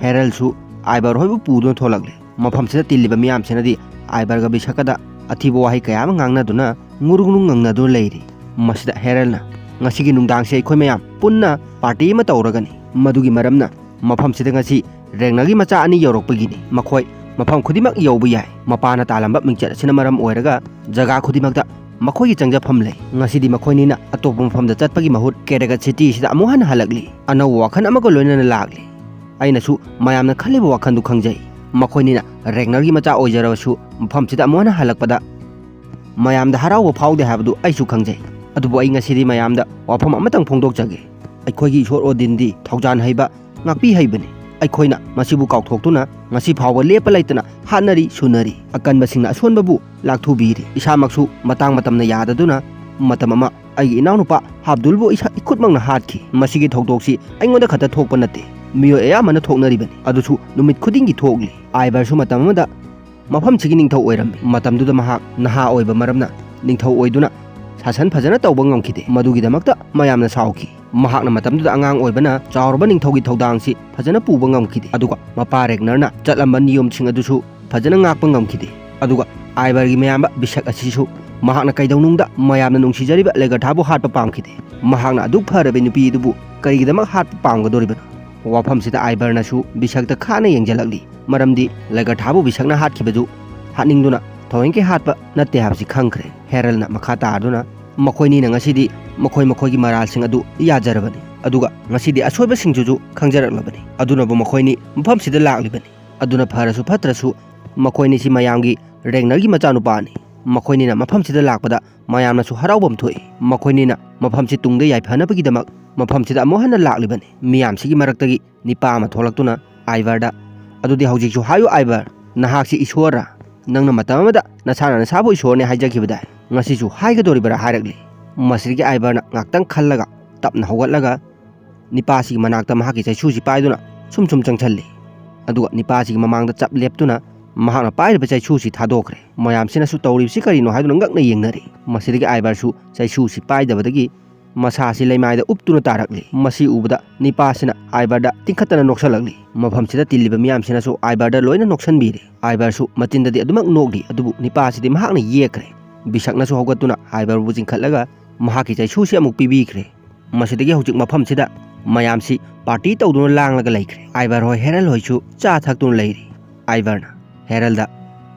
ꯍꯦꯔꯜꯁꯨ ꯑꯥꯏꯕꯔ ꯍꯣꯏꯕꯨ ꯄꯨꯗꯨꯅ ꯊꯣꯛꯂꯛꯂꯤ꯫ ꯃꯐꯝꯁꯤꯗ ꯇꯤꯜꯂꯤꯕ ꯃꯤꯌꯥꯝꯁꯤꯅꯗꯤ ꯑꯥꯏꯕꯔꯒ ꯕꯤꯁꯀꯗ ꯑꯊꯤꯕ ꯋꯥꯍꯩ ꯀꯌꯥ ꯑꯃ ꯉꯥꯡꯅꯗꯨꯅ ꯉꯨꯔꯨ ꯉꯨꯔꯨ ꯉꯪꯅꯗꯨꯅ ꯂꯩꯔꯤ꯫ ꯃꯁꯤꯗ ꯍꯦꯔꯜꯅ "ꯉꯁꯤꯒꯤ ꯅꯨꯡꯗꯥꯡꯁꯤ ꯑꯩꯈꯣꯏ ꯃꯌꯥꯝ ꯄꯨꯟꯅ ꯄꯥꯔꯇꯤ ꯑꯃ ꯇꯧꯔꯒꯅꯤ꯫ ꯃꯗꯨꯒꯤ ꯃꯔꯝꯅ ꯃꯐꯝꯁꯤꯗ ꯉꯁꯤ ꯔꯦꯡꯅꯔꯒꯤ ꯃꯆꯥ ꯑꯅꯤ ꯌꯧꯔꯛꯄꯒꯤꯅꯤ꯫ ꯃꯈꯣꯏ ꯃꯐꯝ ꯈꯨꯗꯤꯡꯃꯛ ꯌꯧꯕ ꯌꯥꯏ꯫ ꯃꯄꯥꯅ ꯇꯥꯜꯂꯝꯕ ꯃꯤꯡꯆꯠ ꯑꯁꯤꯅ ꯃꯔꯝ ꯑꯣꯏꯔꯒ ꯖꯒꯥ ꯈꯨꯗꯤꯡꯃꯛꯇ ꯃꯈꯣꯏꯒꯤ ꯆꯪꯖꯐꯝ ꯂꯩ꯫ ꯉꯁꯤꯗꯤ ꯃꯈꯣꯏꯅꯤꯅ ꯑꯇꯣꯞꯄ ꯃꯐꯝꯗ ꯆꯠꯄꯒꯤ ꯃꯍꯨꯠ ꯀꯦꯔꯦꯒꯠ ꯁꯤꯇꯤꯁꯤꯗ ꯑꯃꯨꯛ ꯍꯟꯅ ꯍꯜꯂꯛꯂꯤ꯫ ꯑꯅꯧꯕ ꯋꯥꯈꯜ ꯑꯃꯒ ꯂꯣꯏꯅꯅ ꯂꯥꯛꯂꯤ꯫ ꯑꯩꯅꯁꯨ ꯃꯌꯥꯝꯅ ꯈꯜꯂꯤꯕ ꯋꯥꯈꯜꯗꯨ ꯈꯪꯖꯩ꯫ ꯃꯈꯣꯏꯅꯤꯅ ꯔꯦꯡꯅꯔꯒꯤ ꯃꯆꯥ ꯑꯣꯏꯖꯔꯕꯁꯨ ꯃꯐꯝꯁꯤꯗ ꯑꯃꯨꯛ ꯍꯟꯅ ꯍꯜꯂꯛꯄꯗ ꯃꯌꯥꯝꯗ ꯍꯔꯥꯎꯕ ꯐꯥꯎꯗꯦ ꯍꯥꯏꯕꯗꯨ ꯑꯩꯁꯨ ꯈꯪꯖꯩ꯫ ꯑꯗꯨꯕꯨ ꯑꯩ ꯉꯁꯤꯗꯤ ꯃꯌꯥꯝꯗ ꯋꯥꯐꯝ ꯑꯃꯇꯪ ꯐꯣꯡꯗꯣꯛꯆꯒꯦ꯫ ꯑꯩꯈꯣꯏꯒꯤ ꯏꯁꯣꯔ ꯑꯣꯗꯤꯟꯗꯤ ꯊꯧꯖꯥꯟ ꯍꯩꯕ, ꯉꯥꯛꯄꯤ ꯍꯩꯕꯅꯤ꯫ ꯑꯩꯈꯣꯏꯅ ꯃꯁꯤꯕꯨ ꯀꯥꯎꯊꯣꯛꯇꯨꯅ ꯉꯁꯤ ꯐꯥꯎꯕ ꯂꯦꯞꯄ ꯂꯩꯇꯅ ꯍꯥꯠꯅꯔꯤ ꯁꯨꯅꯔꯤ꯫ ꯑꯀꯟꯕꯁꯤꯡꯅ ꯑꯁꯣꯟꯕꯕꯨ ꯂꯥꯛꯊꯨꯕꯤꯔꯤ꯫ ꯏꯁꯥꯃꯛꯁꯨ ꯃꯇꯥꯡ ꯃꯇꯝꯅ ꯌꯥꯗꯗꯨꯅ ꯃꯇꯝ ꯑꯃ ꯑꯩꯒꯤ ꯏꯅꯥꯎꯅꯨꯄꯥ ꯍꯥꯕꯗꯨꯜꯕꯨ ꯏꯁꯥ ꯏꯈꯨꯠꯃꯛꯅ ꯍꯥꯠꯈꯤ꯫ ꯃꯁꯤꯒꯤ ꯊꯧꯗꯣꯛꯁꯤ ꯑꯩꯉꯣꯟꯗ ꯈꯛꯇ ꯊꯣꯛꯄ ꯅꯠꯇꯦ, ꯃꯤꯑꯣꯏ ꯑꯌꯥꯝꯕꯅ ꯊꯣꯛꯅꯔꯤꯕꯅꯤ꯫ ꯑꯗꯨꯁꯨ ꯅꯨꯃꯤꯠ ꯈꯨꯗꯤꯡꯒꯤ ꯊꯣꯛꯂꯤ꯫ ꯑꯥꯏꯕꯔꯁꯨ ꯃꯇꯝ ꯑꯃꯗ ꯃꯐꯝꯁꯤꯒꯤ ꯅꯤꯡꯊꯧ ꯑꯣꯏꯔꯝꯃꯤ꯫ ꯃꯇꯝꯗꯨꯗ ꯃꯍꯥꯛ ꯅꯍꯥ ꯑꯣꯏꯕ ꯃꯔꯝꯅ ꯅꯤꯡꯊꯧ ꯑꯣꯏꯗꯨꯅ ꯁꯥꯁꯟ ꯐꯖꯅ ꯇꯧꯕ ꯉꯝꯈꯤꯗꯦ꯫ ꯃꯗꯨꯒꯤꯗꯃꯛꯇ ꯃꯌꯥꯝꯅ ꯁꯥꯎꯈꯤ꯫ ꯃꯍꯥꯛꯅ ꯃꯇꯝꯗꯨꯗ ꯑꯉꯥꯡ ꯑꯣꯏꯕꯅ ꯆꯥꯎꯔꯕ ꯅꯤꯡꯊꯧꯒꯤ ꯊꯧꯗꯥꯡꯁꯤ ꯐꯖꯅ ꯄꯨꯕ ꯉꯝꯈꯤꯗꯦ꯫ ꯑꯗꯨꯒ ꯃꯄꯥ ꯔꯦꯒꯅꯔꯅ ꯆꯠꯂꯝꯕ ꯅꯤꯌꯣꯝꯁꯤꯡ ꯑꯗꯨꯁꯨ ꯐꯖꯅ ꯉꯥꯛꯄ ꯉꯝꯈꯤꯗꯦ꯫ ꯑꯗꯨꯒ ꯑꯥꯏꯕꯔꯒꯤ ꯃꯌꯥꯝꯕ ꯕꯤꯁꯛ ꯑꯁꯤꯁꯨ ꯃꯍꯥꯛꯅ ꯀꯩꯗꯧꯅꯨꯡꯗ ꯃꯌꯥꯝꯅ ꯅꯨꯡꯁꯤꯖꯔꯤꯕ ꯂꯦꯒꯔꯊꯥꯕꯨ ꯍꯥꯠꯄ ꯄꯥꯝꯈꯤꯗꯦ꯫ ꯃꯍꯥꯛꯅ ꯑꯗꯨꯛ ꯐꯔꯕ ꯅꯨꯄꯤ ꯑꯗꯨꯕꯨ ꯀꯔꯤꯒꯤꯗꯃꯛ ꯍꯥꯠꯄ ꯄꯥꯝꯒꯗꯧꯔꯤꯕꯅꯣ? ꯋꯥꯐꯝꯁꯤꯗ ꯑꯥꯏꯕꯔꯅꯁꯨ ꯕꯤꯁꯛꯇ ꯈꯥꯅ ꯌꯦꯡꯁꯤꯜꯂꯛꯂꯤ꯫ ꯃꯔꯝꯗꯤ ꯂꯦꯒꯔꯊꯥꯕꯨ ꯕꯤꯁꯛꯅ ꯍꯥꯠꯈꯤꯕꯗꯨ ꯍꯥꯠꯅꯤꯡꯗꯨꯅ ꯊꯑꯣꯏꯀꯤ ꯍꯥꯠꯄ ꯅꯠꯇꯦ ꯍꯥꯏꯕꯁꯤ ꯈꯪꯈ꯭ꯔꯦ꯫ ꯍꯦꯔꯜꯅ ꯃꯈꯥ ꯇꯥꯗꯨꯅ, "ꯃꯈꯣꯏꯅꯤꯅ ꯉꯁꯤꯗꯤ ꯃꯈꯣꯏ ꯃꯈꯣꯏꯒꯤ ꯃꯔꯥꯜꯁꯤꯡ ꯑꯗꯨ ꯌꯥꯖꯔꯕꯅꯤ, ꯑꯗꯨꯒ ꯉꯁꯤꯗꯤ ꯑꯁꯣꯏꯕꯁꯤꯡꯗꯨꯁꯨ ꯈꯪꯖꯔꯛꯂꯕꯅꯤ꯫ ꯑꯗꯨꯅꯕꯨ ꯃꯈꯣꯏꯅꯤ ꯃꯐꯝꯁꯤꯗ ꯂꯥꯛꯂꯤꯕꯅꯤ꯫ ꯑꯗꯨꯅ ꯐꯔꯁꯨ ꯐꯠꯇ꯭ꯔꯁꯨ ꯃꯈꯣꯏꯅꯤꯁꯤ ꯃꯌꯥꯝꯒꯤ ꯔꯦꯡꯅꯔꯒꯤ ꯃꯆꯥꯅꯨꯄꯥꯅꯤ꯫ ꯃꯈꯣꯏꯅꯤꯅ ꯃꯐꯝꯁꯤꯗ ꯂꯥꯛꯄꯗ ꯃꯌꯥꯝꯅꯁꯨ ꯍꯔꯥꯎꯐꯝ ꯊꯣꯛꯏ꯫ ꯃꯈꯣꯏꯅꯤꯅ ꯃꯐꯝꯁꯤ ꯇꯨꯡꯗ ꯌꯥꯏꯐꯅꯕꯒꯤꯗꯃꯛ ꯃꯐꯝꯁꯤꯗ ꯑꯃꯨꯛ ꯍꯟꯅ ꯂꯥꯛꯂꯤꯕꯅꯤ꯫ ꯃꯤꯌꯥꯝꯁꯤꯒꯤ ꯃꯔꯛꯇꯒꯤ ꯅꯤꯄꯥ ꯑꯃ ꯊꯣꯛꯂꯛꯇꯨꯅ ꯑꯥꯏꯕꯔꯗ, "ꯑꯗꯨꯗꯤ ꯍꯧꯖꯤꯛꯁꯨ ꯍꯥꯏꯌꯨ ꯑꯥꯏꯕꯔ, ꯅꯍꯥꯛꯁꯤ ꯏꯁꯣꯔꯔꯥ? ꯅꯪꯅ ꯃꯇꯝ ꯑꯃꯗ ꯅꯁꯥꯅ ꯅꯁꯥꯕꯨ ꯏꯁꯣꯔꯅꯤ ꯍꯥꯏꯖꯈꯤꯕꯗꯥꯏ? ꯉꯁꯤꯁꯨ ꯍꯥꯏꯒꯗꯧꯔꯤꯕꯔꯥ?" ꯍꯥꯏꯔꯛꯂꯤ꯫ ꯃꯁꯤꯗꯒꯤ ꯑꯥꯏꯕꯔꯅ ꯉꯥꯛꯇꯪ ꯈꯜꯂꯒ ꯇꯞꯅ ꯍꯧꯒꯠꯂꯒ ꯅꯤꯄꯥꯁꯤꯒꯤ ꯃꯅꯥꯛꯇ ꯃꯍꯥꯛꯀꯤ ꯆꯩꯁꯨꯁꯤ ꯄꯥꯏꯗꯨꯅ ꯁꯨꯝ ꯁꯨꯝ ꯆꯪꯁꯤꯜꯂꯤ꯫ ꯑꯗꯨꯒ ꯅꯤꯄꯥꯁꯤꯒꯤ ꯃꯃꯥꯡꯗ ꯆꯞ ꯂꯦꯞꯇꯨꯅ ꯃꯍꯥꯛꯅ ꯄꯥꯏꯔꯤꯕ ꯆꯩꯁꯨꯁꯤ ꯊꯥꯗꯣꯛꯈ꯭ꯔꯦ꯫ ꯃꯌꯥꯝꯁꯤꯅꯁꯨ ꯇꯧꯔꯤꯕꯁꯤ ꯀꯔꯤꯅꯣ ꯍꯥꯏꯗꯨꯅ ꯉꯛꯅ ꯌꯦꯡꯅꯔꯤ꯫ ꯃꯁꯤꯗꯒꯤ ꯑꯥꯏꯕꯔꯁꯨ ꯆꯩꯁꯨꯁꯤ ꯄꯥꯏꯗꯕꯗꯒꯤ ꯃꯁꯥꯁꯤ ꯂꯩꯃꯥꯏꯗ ꯎꯞꯇꯨꯅ ꯇꯥꯔꯛꯂꯤ꯫ ꯃꯁꯤ ꯎꯕꯗ ꯅꯤꯄꯥꯁꯤꯅ ꯑꯥꯏꯕꯔꯗ ꯇꯤꯡꯈꯠꯇꯅ ꯅꯣꯛꯁꯜꯂꯛꯂꯤ꯫ ꯃꯐꯝꯁꯤꯗ ꯇꯤꯜꯂꯤꯕ ꯃꯤꯌꯥꯝꯁꯤꯅꯁꯨ ꯑꯥꯏꯕꯔꯗ ꯂꯣꯏꯅ ꯅꯣꯛꯁꯟꯕꯤꯔꯦ꯫ ꯑꯥꯏꯕꯔꯁꯨ ꯃꯆꯤꯟꯗꯗꯤ ꯑꯗꯨꯃꯛ ꯅꯣꯛꯂꯤ, ꯑꯗꯨꯕꯨ ꯅꯤꯄꯥꯁꯤꯗꯤ ꯃꯍꯥꯛꯅ ꯌꯦꯛꯈ꯭ꯔꯦ꯫ ꯕꯤꯁꯛꯅꯁꯨ ꯍꯧꯒꯠꯇꯨꯅ ꯑꯥꯏꯕꯔꯕꯨ ꯆꯤꯡꯈꯠꯂꯒ ꯃꯍꯥꯛꯀꯤ ꯆꯩꯁꯨꯁꯤ ꯑꯃꯨꯛ ꯄꯤꯕꯤꯈ꯭ꯔꯦ꯫ ꯃꯁꯤꯗꯒꯤ ꯍꯧꯖꯤꯛ ꯃꯐꯝꯁꯤꯗ ꯃꯌꯥꯝꯁꯤ ꯄꯥꯔꯇꯤ ꯇꯧꯗꯨꯅ ꯂꯥꯡꯂꯒ ꯂꯩꯈ꯭ꯔꯦ꯫ ꯑꯥꯏꯕꯔ ꯍꯣꯏ, ꯍꯦꯔꯜ ꯍꯣꯏꯁꯨ ꯆꯥ ꯊꯛꯇꯨꯅ ꯂꯩꯔꯤ꯫ ꯑꯥꯏꯕꯔꯅ ꯍꯦꯔꯜꯗ,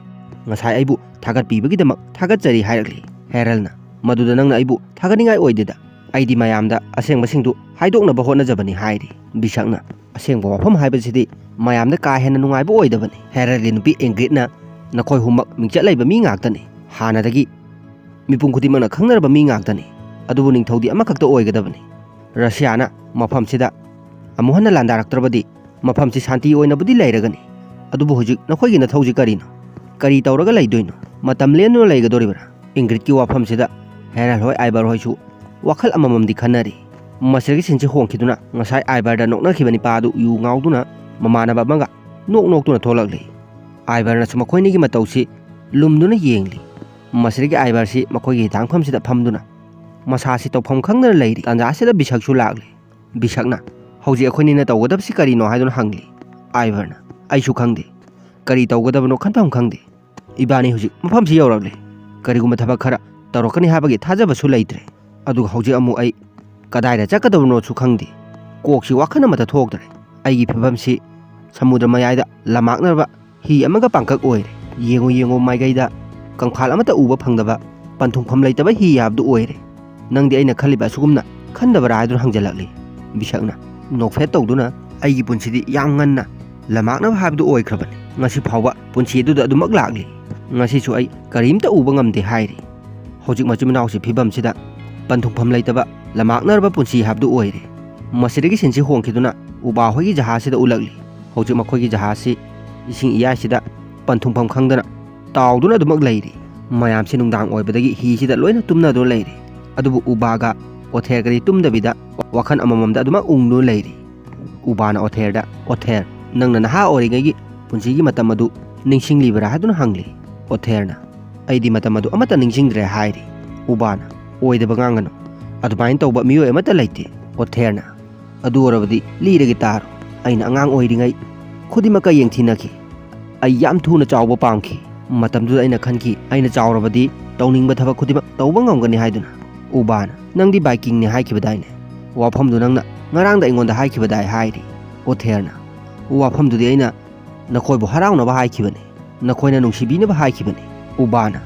"ꯉꯁꯥꯏ ꯑꯩꯕꯨ ꯊꯥꯒꯠꯄꯤꯕꯒꯤꯗꯃꯛ ꯊꯥꯒꯠꯆꯔꯤ" ꯍꯥꯏꯔꯛꯂꯤ꯫ ꯍꯦꯔꯜꯅ, "ꯃꯗꯨꯗ ꯅꯪꯅ ꯑꯩꯕꯨ ꯊꯥꯒꯠꯅꯤꯡꯉꯥꯏ ꯑꯣꯏꯗꯦꯗ, ꯑꯩꯗꯤ ꯃꯌꯥꯝꯗ ꯑꯁꯦꯡꯕꯁꯤꯡꯗꯨ ꯍꯥꯏꯗꯣꯛꯅꯕ ꯍꯣꯠꯅꯖꯕꯅꯤ" ꯍꯥꯏꯔꯤ꯫ ꯕꯤꯁꯛꯅ, "ꯑꯁꯦꯡꯕ ꯋꯥꯐꯝ ꯍꯥꯏꯕꯁꯤꯗꯤ ꯃꯌꯥꯝꯗ ꯀꯥ ꯍꯦꯟꯅ ꯅꯨꯡꯉꯥꯏꯕ ꯑꯣꯏꯗꯕꯅꯤ꯫ ꯍꯦꯔꯜꯒꯤ ꯅꯨꯄꯤ ꯏꯪꯒ꯭ꯔꯤꯠꯅ ꯅꯈꯣꯏ ꯑꯍꯨꯝꯃꯛ ꯃꯤꯡꯆꯠ ꯂꯩꯕ ꯃꯤ ꯉꯥꯛꯇꯅꯤ꯫ ꯍꯥꯟꯅꯗꯒꯤ ꯃꯤꯄꯨꯝ ꯈꯨꯗꯤꯡꯃꯛꯅ ꯈꯪꯅꯔꯕ ꯃꯤ ꯉꯥꯛꯇꯅꯤ꯫ ꯑꯗꯨꯕꯨ ꯅꯤꯡꯊꯧꯗꯤ ꯑꯃꯈꯛꯇ ꯑꯣꯏꯒꯗꯕꯅꯤ꯫ ꯔꯁꯤꯌꯥꯅ ꯃꯐꯝꯁꯤꯗ ꯑꯃꯨꯛ ꯍꯟꯅ ꯂꯥꯟꯗꯥꯔꯛꯇ꯭ꯔꯕꯗꯤ ꯃꯐꯝꯁꯤ ꯁꯥꯟꯇꯤ ꯑꯣꯏꯅꯕꯨꯗꯤ ꯂꯩꯔꯒꯅꯤ꯫ ꯑꯗꯨꯕꯨ ꯍꯧꯖꯤꯛ ꯅꯈꯣꯏꯒꯤ ꯅꯊꯧꯁꯤ ꯀꯔꯤꯅꯣ? ꯀꯔꯤ ꯇꯧꯔꯒ ꯂꯩꯗꯣꯏꯅꯣ? ꯃꯇꯝ ꯂꯦꯟꯗꯨꯅ ꯂꯩꯒꯗꯧꯔꯤꯕ꯭ꯔꯥ?" ꯏꯪꯒ꯭ꯔꯤꯠꯀꯤ ꯋꯥꯐꯝꯁꯤꯗ ꯍꯦꯔꯜ ꯍꯣꯏ, ꯑꯥꯏꯕꯔ ꯍꯣꯏꯁꯨ ꯋꯥꯈꯜ ꯑꯃꯃꯝꯗꯤ ꯈꯟꯅꯔꯤ꯫ ꯃꯁꯤꯗꯒꯤ ꯁꯤꯟꯁꯤ ꯍꯣꯡꯈꯤꯗꯨꯅ ꯉꯁꯥꯏ ꯑꯥꯏꯕꯔꯗ ꯅꯣꯛꯅꯈꯤꯕ ꯅꯤꯄꯥ ꯑꯗꯨ ꯌꯨ ꯉꯥꯎꯗꯨꯅ ꯃꯃꯥꯟꯅꯕ ꯑꯃꯒ ꯅꯣꯛ ꯅꯣꯛꯇꯨꯅ ꯊꯣꯛꯂꯛꯂꯤ꯫ ꯑꯥꯏꯕꯔꯅꯁꯨ ꯃꯈꯣꯏꯅꯤꯒꯤ ꯃꯇꯧꯁꯤ ꯂꯨꯝꯗꯨꯅ ꯌꯦꯡꯂꯤ꯫ ꯃꯁꯤꯗꯒꯤ ꯑꯥꯏꯕꯔꯁꯤ ꯃꯈꯣꯏꯒꯤ ꯍꯤꯊꯥꯡꯐꯝꯁꯤꯗ ꯐꯝꯗꯨꯅ ꯃꯁꯥꯁꯤ ꯇꯧꯐꯝ ꯈꯪꯗꯅ ꯂꯩꯔꯤ꯫ ꯇꯥꯟꯖꯥꯁꯤꯗ ꯕꯤꯁꯛꯁꯨ ꯂꯥꯛꯂꯤ꯫ ꯕꯤꯁꯛꯅ, "ꯍꯧꯖꯤꯛ ꯑꯩꯈꯣꯏꯅꯤꯅ ꯇꯧꯒꯗꯕꯁꯤ ꯀꯔꯤꯅꯣ?" ꯍꯥꯏꯗꯨꯅ ꯍꯪꯂꯤ꯫ ꯑꯥꯏꯕꯔꯅ, "ꯑꯩꯁꯨ ꯈꯪꯗꯦ꯫ ꯀꯔꯤ ꯇꯧꯒꯗꯕꯅꯣ ꯈꯟꯐꯝ ꯈꯪꯗꯦ꯫ ꯏꯕꯥꯅꯤ ꯍꯧꯖꯤꯛ ꯃꯐꯝꯁꯤ ꯌꯧꯔꯛꯂꯦ꯫ ꯀꯔꯤꯒꯨꯝꯕ ꯊꯕꯛ ꯈꯔ ꯇꯧꯔꯛꯀꯅꯤ ꯍꯥꯏꯕꯒꯤ ꯊꯥꯖꯕꯁꯨ ꯂꯩꯇ꯭ꯔꯦ꯫ ꯑꯗꯨꯒ ꯍꯧꯖꯤꯛ ꯑꯃꯨꯛ ꯑꯩ ꯀꯗꯥꯏꯗ ꯆꯠꯀꯗꯕꯅꯣꯁꯨ ꯈꯪꯗꯦ꯫ ꯀꯣꯛꯁꯤ ꯋꯥꯈꯜ ꯑꯃꯠꯇ ꯊꯣꯛꯇ꯭ꯔꯦ꯫ ꯑꯩꯒꯤ ꯐꯤꯕꯝꯁꯤ ꯁꯃꯨꯗ꯭ꯔ ꯃꯌꯥꯏꯗ ꯂꯝꯃꯥꯛꯅꯔꯕ ꯍꯤ ꯑꯃꯒ ꯄꯥꯡꯀꯛ ꯑꯣꯏꯔꯦ꯫ ꯌꯦꯡꯉꯨ ꯌꯦꯡꯉꯨ ꯃꯥꯏꯀꯩꯗ ꯀꯪꯐꯥꯜ ꯑꯃꯠꯇ ꯎꯕ ꯐꯪꯗꯕ ꯄꯟꯊꯨꯡꯐꯝ ꯂꯩꯇꯕ ꯍꯤ ꯍꯥꯏꯕꯗꯨ ꯑꯣꯏꯔꯦ꯫ "ꯅꯪꯗꯤ ꯑꯩꯅ ꯈꯜꯂꯤꯕ ꯑꯁꯨꯒꯨꯝꯅ ꯈꯟꯗꯕꯔꯥ?" ꯍꯥꯏꯗꯨꯅ ꯍꯪꯖꯜꯂꯛꯂꯤ꯫ ꯕꯤꯁꯛꯅ ꯅꯣꯛꯐꯦꯠ ꯇꯧꯗꯨꯅ, "ꯑꯩꯒꯤ ꯄꯨꯟꯁꯤꯗꯤ ꯌꯥꯝ ꯉꯟꯅ ꯂꯝꯃꯥꯛꯅꯕ ꯍꯥꯏꯕꯗꯨ ꯑꯣꯏꯈ꯭ꯔꯕꯅꯤ꯫ ꯉꯁꯤ ꯐꯥꯎꯕ ꯄꯨꯟꯁꯤ ꯑꯗꯨꯗ ꯑꯗꯨꯃꯛ ꯂꯥꯛꯂꯤ꯫ ꯉꯁꯤꯁꯨ ꯑꯩ ꯀꯔꯤꯝꯇ ꯎꯕ ꯉꯝꯗꯦ" ꯍꯥꯏꯔꯤ꯫ ꯍꯧꯖꯤꯛ ꯃꯆꯤꯟ ꯃꯅꯥꯎꯁꯤ ꯐꯤꯕꯝꯁꯤꯗ ꯄꯟꯊꯨꯡꯐꯝ ꯂꯩꯇꯕ ꯂꯝꯃꯥꯛꯅꯔꯕ ꯄꯨꯟꯁꯤ ꯍꯥꯏꯕꯗꯨ ꯑꯣꯏꯔꯦ꯫ ꯃꯁꯤꯗꯒꯤ ꯁꯤꯟꯁꯤ ꯍꯣꯡꯈꯤꯗꯨꯅ ꯎꯕꯥ ꯍꯣꯏꯒꯤ ꯖꯍꯥꯖꯁꯤꯗ ꯎꯠꯂꯛꯂꯤ꯫ ꯍꯧꯖꯤꯛ ꯃꯈꯣꯏꯒꯤ ꯖꯍꯥꯖꯁꯤ ꯏꯁꯤꯡ ꯏꯌꯥꯏꯁꯤꯗ ꯄꯟꯊꯨꯡꯐꯝ ꯈꯪꯗꯅ ꯇꯥꯎꯗꯨꯅ ꯑꯗꯨꯃꯛ ꯂꯩꯔꯤ꯫ ꯃꯌꯥꯝꯁꯤ ꯅꯨꯡꯗꯥꯡ ꯑꯣꯏꯕꯗꯒꯤ ꯍꯤꯁꯤꯗ ꯂꯣꯏꯅ ꯇꯨꯝꯅꯗꯨꯅ ꯂꯩꯔꯤ꯫ ꯑꯗꯨꯕꯨ ꯎꯕꯥꯒ ꯑꯣꯊꯦꯔꯒꯗꯤ ꯇꯨꯝꯗꯕꯤꯗ ꯋꯥꯈꯜ ꯑꯃꯃꯝꯗ ꯑꯗꯨꯃꯛ ꯎꯪꯗꯨꯅ ꯂꯩꯔꯤ꯫ ꯎꯕꯥꯅ ꯑꯣꯊꯦꯔꯗ, "ꯑꯣꯊꯦꯔ, ꯅꯪꯅ ꯅꯍꯥ ꯑꯣꯏꯔꯤꯉꯩꯒꯤ ꯄꯨꯟꯁꯤꯒꯤ ꯃꯇꯝ ꯑꯗꯨ ꯅꯤꯡꯁꯤꯡꯂꯤꯕꯔꯥ?" ꯍꯥꯏꯗꯨꯅ ꯍꯪꯂꯤ꯫ ꯑꯣꯊꯦꯔꯅ, "ꯑꯩꯗꯤ ꯃꯇꯝ ꯑꯗꯨ ꯑꯃꯠꯇ ꯅꯤꯡꯁꯤꯡꯗ꯭ꯔꯦ" ꯍꯥꯏꯔꯤ꯫ ꯎꯕꯥꯅ, "ꯑꯣꯏꯗꯕ ꯉꯥꯡꯒꯅꯨ꯫ ꯑꯗꯨꯃꯥꯏꯅ ꯇꯧꯕ ꯃꯤꯑꯣꯏ ꯑꯃꯠꯇ ꯂꯩꯇꯦ꯫" ꯑꯣꯊꯦꯔꯅ, "ꯑꯗꯨ ꯑꯣꯏꯔꯕꯗꯤ ꯂꯤꯔꯒꯦ ꯇꯥꯔꯣ꯫ ꯑꯩꯅ ꯑꯉꯥꯡ ꯑꯣꯏꯔꯤꯉꯩ ꯈꯨꯗꯤꯡꯃꯛꯀ ꯌꯦꯡꯊꯤꯅꯈꯤ꯫ ꯑꯩ ꯌꯥꯝ ꯊꯨꯅ ꯆꯥꯎꯕ ꯄꯥꯝꯈꯤ꯫ ꯃꯇꯝꯗꯨꯗ ꯑꯩꯅ ꯈꯟꯈꯤ, ꯑꯩꯅ ꯆꯥꯎꯔꯕꯗꯤ ꯇꯧꯅꯤꯡꯕ ꯊꯕꯛ ꯈꯨꯗꯤꯡꯃꯛ ꯇꯧꯕ ꯉꯝꯒꯅꯤ ꯍꯥꯏꯗꯨꯅ꯫" ꯎꯕꯥꯅ, "ꯅꯪꯗꯤ ꯚꯥꯏꯀꯤꯡꯅꯤ ꯍꯥꯏꯈꯤꯕꯗꯥꯏꯅꯦ? ꯋꯥꯐꯝꯗꯨ ꯅꯪꯅ ꯉꯔꯥꯡꯗ ꯑꯩꯉꯣꯟꯗ ꯍꯥꯏꯈꯤꯕꯗꯥꯏ?" ꯍꯥꯏꯔꯤ꯫ ꯑꯣꯊꯦꯔꯅ, "ꯋꯥꯐꯝꯗꯨꯗꯤ ꯑꯩꯅ ꯅꯈꯣꯏꯕꯨ ꯍꯔꯥꯎꯅꯕ ꯍꯥꯏꯈꯤꯕꯅꯤ, ꯅꯈꯣꯏꯅ ꯅꯨꯡꯁꯤꯕꯤꯅꯕ ꯍꯥꯏꯈꯤꯕꯅꯤ꯫" ꯎꯕꯥꯅ,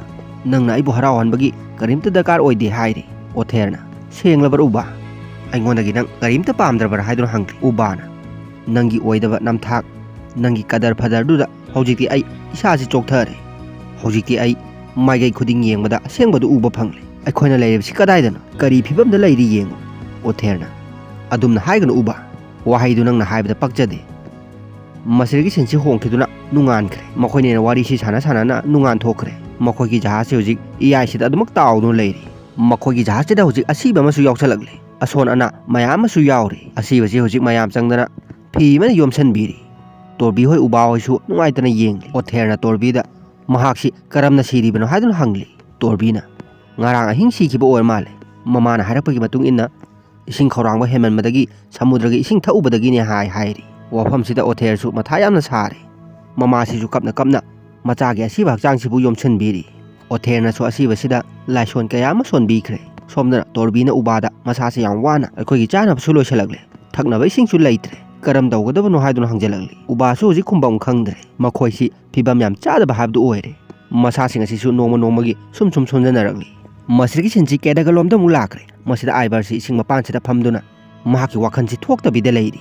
"ꯅꯪꯅ ꯑꯩꯕꯨ ꯍꯔꯥꯎꯍꯟꯕꯒꯤ ꯀꯔꯤꯝꯇ ꯗꯔꯀꯥꯔ ꯑꯣꯏꯗꯦ" ꯍꯥꯏꯔꯤ꯫ ꯑꯣꯊꯦꯔꯅ, "ꯁꯦꯡꯂꯕꯔ ꯎꯕꯥ? ꯑꯩꯉꯣꯟꯗꯒꯤ ꯅꯪ ꯀꯔꯤꯝꯇ ꯄꯥꯝꯗ꯭ꯔꯕꯔꯥ?" ꯍꯥꯏꯗꯨꯅ ꯍꯪꯈ꯭ꯔꯦ꯫ ꯎꯕꯥꯅ, "ꯅꯪꯒꯤ ꯑꯣꯏꯗꯕ ꯅꯝꯊꯥꯛ, ꯅꯪꯒꯤ ꯀꯗꯔ ꯐꯗꯔꯗꯨꯗ ꯍꯧꯖꯤꯛꯇꯤ ꯑꯩ ꯏꯁꯥꯁꯤ ꯆꯣꯛꯊꯔꯦ꯫ ꯍꯧꯖꯤꯛꯇꯤ ꯑꯩ ꯃꯥꯏꯀꯩ ꯈꯨꯗꯤꯡ ꯌꯦꯡꯕꯗ ꯑꯁꯦꯡꯕꯗꯨ ꯎꯕ ꯐꯪꯂꯦ꯫ ꯑꯩꯈꯣꯏꯅ ꯂꯩꯔꯤꯕꯁꯤ ꯀꯗꯥꯏꯗꯅꯣ? ꯀꯔꯤ ꯐꯤꯕꯝꯗ ꯂꯩꯔꯤ ꯌꯦꯡꯉꯨ꯫" ꯑꯣꯊꯦꯔꯅ, "ꯑꯗꯨꯝꯅ ꯍꯥꯏꯒꯅꯨ ꯎꯕꯥ, ꯋꯥꯍꯩꯗꯨ ꯅꯪꯅ ꯍꯥꯏꯕꯗ ꯄꯛꯆꯗꯦ꯫" ꯃꯁꯤꯗꯒꯤ ꯁꯤꯟꯁꯤ ꯍꯣꯡꯈꯤꯗꯨꯅ ꯅꯨꯡꯉꯥꯟꯈ꯭ꯔꯦ꯫ ꯃꯈꯣꯏꯅ ꯍꯦꯟꯅ ꯋꯥꯔꯤꯁꯤ ꯁꯥꯟꯅ ꯁꯥꯟꯅꯅ ꯅꯨꯡꯉꯥꯟ ꯊꯣꯛꯈ꯭ꯔꯦ꯫ ꯃꯈꯣꯏꯒꯤ ꯖꯍꯥꯖꯁꯤ ꯍꯧꯖꯤꯛ ꯏꯌꯥꯏꯁꯤꯗ ꯑꯗꯨꯃꯛ ꯇꯥꯎꯗꯨꯅ ꯂꯩꯔꯤ꯫ ꯃꯈꯣꯏꯒꯤ ꯖꯍꯥꯖꯁꯤꯗ ꯍꯧꯖꯤꯛ ꯑꯁꯤꯕ ꯑꯃꯁꯨ ꯌꯥꯎꯁꯜꯂꯛꯂꯦ꯫ ꯑꯁꯣꯟ ꯑꯅꯥ ꯃꯌꯥꯝ ꯑꯃꯁꯨ ꯌꯥꯎꯔꯤ꯫ ꯑꯁꯤꯕꯁꯤ ꯍꯧꯖꯤꯛ ꯃꯌꯥꯝ ꯆꯪꯗꯅ ꯐꯤ ꯑꯃꯅ ꯌꯣꯝꯁꯤꯟꯕꯤꯔꯤ꯫ ꯇꯣꯔꯕꯤ ꯍꯣꯏ ꯎꯕꯥ ꯍꯣꯏꯁꯨ ꯅꯨꯡꯉꯥꯏꯇꯅ ꯌꯦꯡꯂꯤ꯫ ꯑꯣꯊꯦꯔꯅ ꯇꯣꯔꯕꯤꯗ ꯃꯍꯥꯛꯁꯤ ꯀꯔꯝꯅ ꯁꯤꯔꯤꯕꯅꯣ ꯍꯥꯏꯗꯨꯅ ꯍꯪꯂꯤ꯫ ꯇꯣꯔꯕꯤꯅ, "ꯉꯔꯥꯡ ꯑꯍꯤꯡ ꯁꯤꯈꯤꯕ ꯑꯣꯏꯔ ꯃꯥꯜꯂꯦ꯫" ꯃꯃꯥꯅ ꯍꯥꯏꯔꯛꯄꯒꯤ ꯃꯇꯨꯡ ꯏꯟꯅ, "ꯏꯁꯤꯡ ꯈꯧꯔꯥꯡꯕ ꯍꯦꯟꯃꯟꯕꯗꯒꯤ ꯁꯃꯨꯗ꯭ꯔꯒꯤ ꯏꯁꯤꯡ ꯊꯛꯎꯕꯗꯒꯤꯅꯦ" ꯍꯥꯏ ꯍꯥꯏꯔꯤ꯫ ꯋꯥꯐꯝꯁꯤꯗ ꯑꯣꯊꯦꯔꯁꯨ ꯃꯊꯥ ꯌꯥꯝꯅ ꯁꯥꯔꯦ꯫ ꯃꯃꯥꯁꯤꯁꯨ ꯀꯞꯅ ꯀꯞꯅ ꯃꯆꯥꯒꯤ ꯑꯁꯤꯕ ꯍꯛꯆꯥꯡꯁꯤꯕꯨ ꯌꯣꯝꯁꯤꯟꯕꯤꯔꯤ꯫ ꯑꯣꯊꯦꯔꯅꯁꯨ ꯑꯁꯤꯕꯁꯤꯗ ꯂꯥꯏꯁꯣꯟ ꯀꯌꯥ ꯑꯃ ꯁꯣꯟꯕꯤꯈ꯭ꯔꯦ꯫ ꯁꯣꯝꯗꯅ ꯇꯣꯔꯕꯤꯅ ꯎꯕꯥꯗ ꯃꯁꯥꯁꯦ ꯌꯥꯝ ꯋꯥꯅ, "ꯑꯩꯈꯣꯏꯒꯤ ꯆꯥꯅꯕꯁꯨ ꯂꯣꯏꯁꯤꯜꯂꯛꯂꯦ, ꯊꯛꯅꯕ ꯏꯁꯤꯡꯁꯨ ꯂꯩꯇ꯭ꯔꯦ, ꯀꯔꯝ ꯇꯧꯒꯗꯕꯅꯣ?" ꯍꯥꯏꯗꯨꯅ ꯍꯪꯖꯜꯂꯛꯂꯤ꯫ ꯎꯕꯥꯁꯨ ꯍꯧꯖꯤꯛ ꯈꯨꯝꯕꯝ ꯈꯪꯗ꯭ꯔꯦ꯫ ꯃꯈꯣꯏꯁꯤ ꯐꯤꯕꯝ ꯌꯥꯝ ꯆꯥꯗꯕ ꯍꯥꯏꯕꯗꯨ ꯑꯣꯏꯔꯦ꯫ ꯃꯁꯥꯁꯤꯡ ꯑꯁꯤꯁꯨ ꯅꯣꯡꯃ ꯅꯣꯡꯃꯒꯤ ꯁꯨꯝ ꯁꯨꯝ ꯁꯣꯟꯖꯟꯅꯔꯛꯂꯤ꯫ ꯃꯁꯤꯗꯒꯤ ꯁꯤꯟꯁꯤ ꯀꯦꯗꯒꯂꯣꯝꯗ ꯑꯃꯨꯛ ꯂꯥꯛꯈ꯭ꯔꯦ꯫ ꯃꯁꯤꯗ ꯑꯥꯏꯕꯔꯁꯤ ꯏꯁꯤꯡ ꯃꯄꯥꯟꯁꯤꯗ ꯐꯝꯗꯨꯅ ꯃꯍꯥꯛꯀꯤ ꯋꯥꯈꯜꯁꯤ ꯊꯣꯛꯇꯕꯤꯗ ꯂꯩꯔꯤ꯫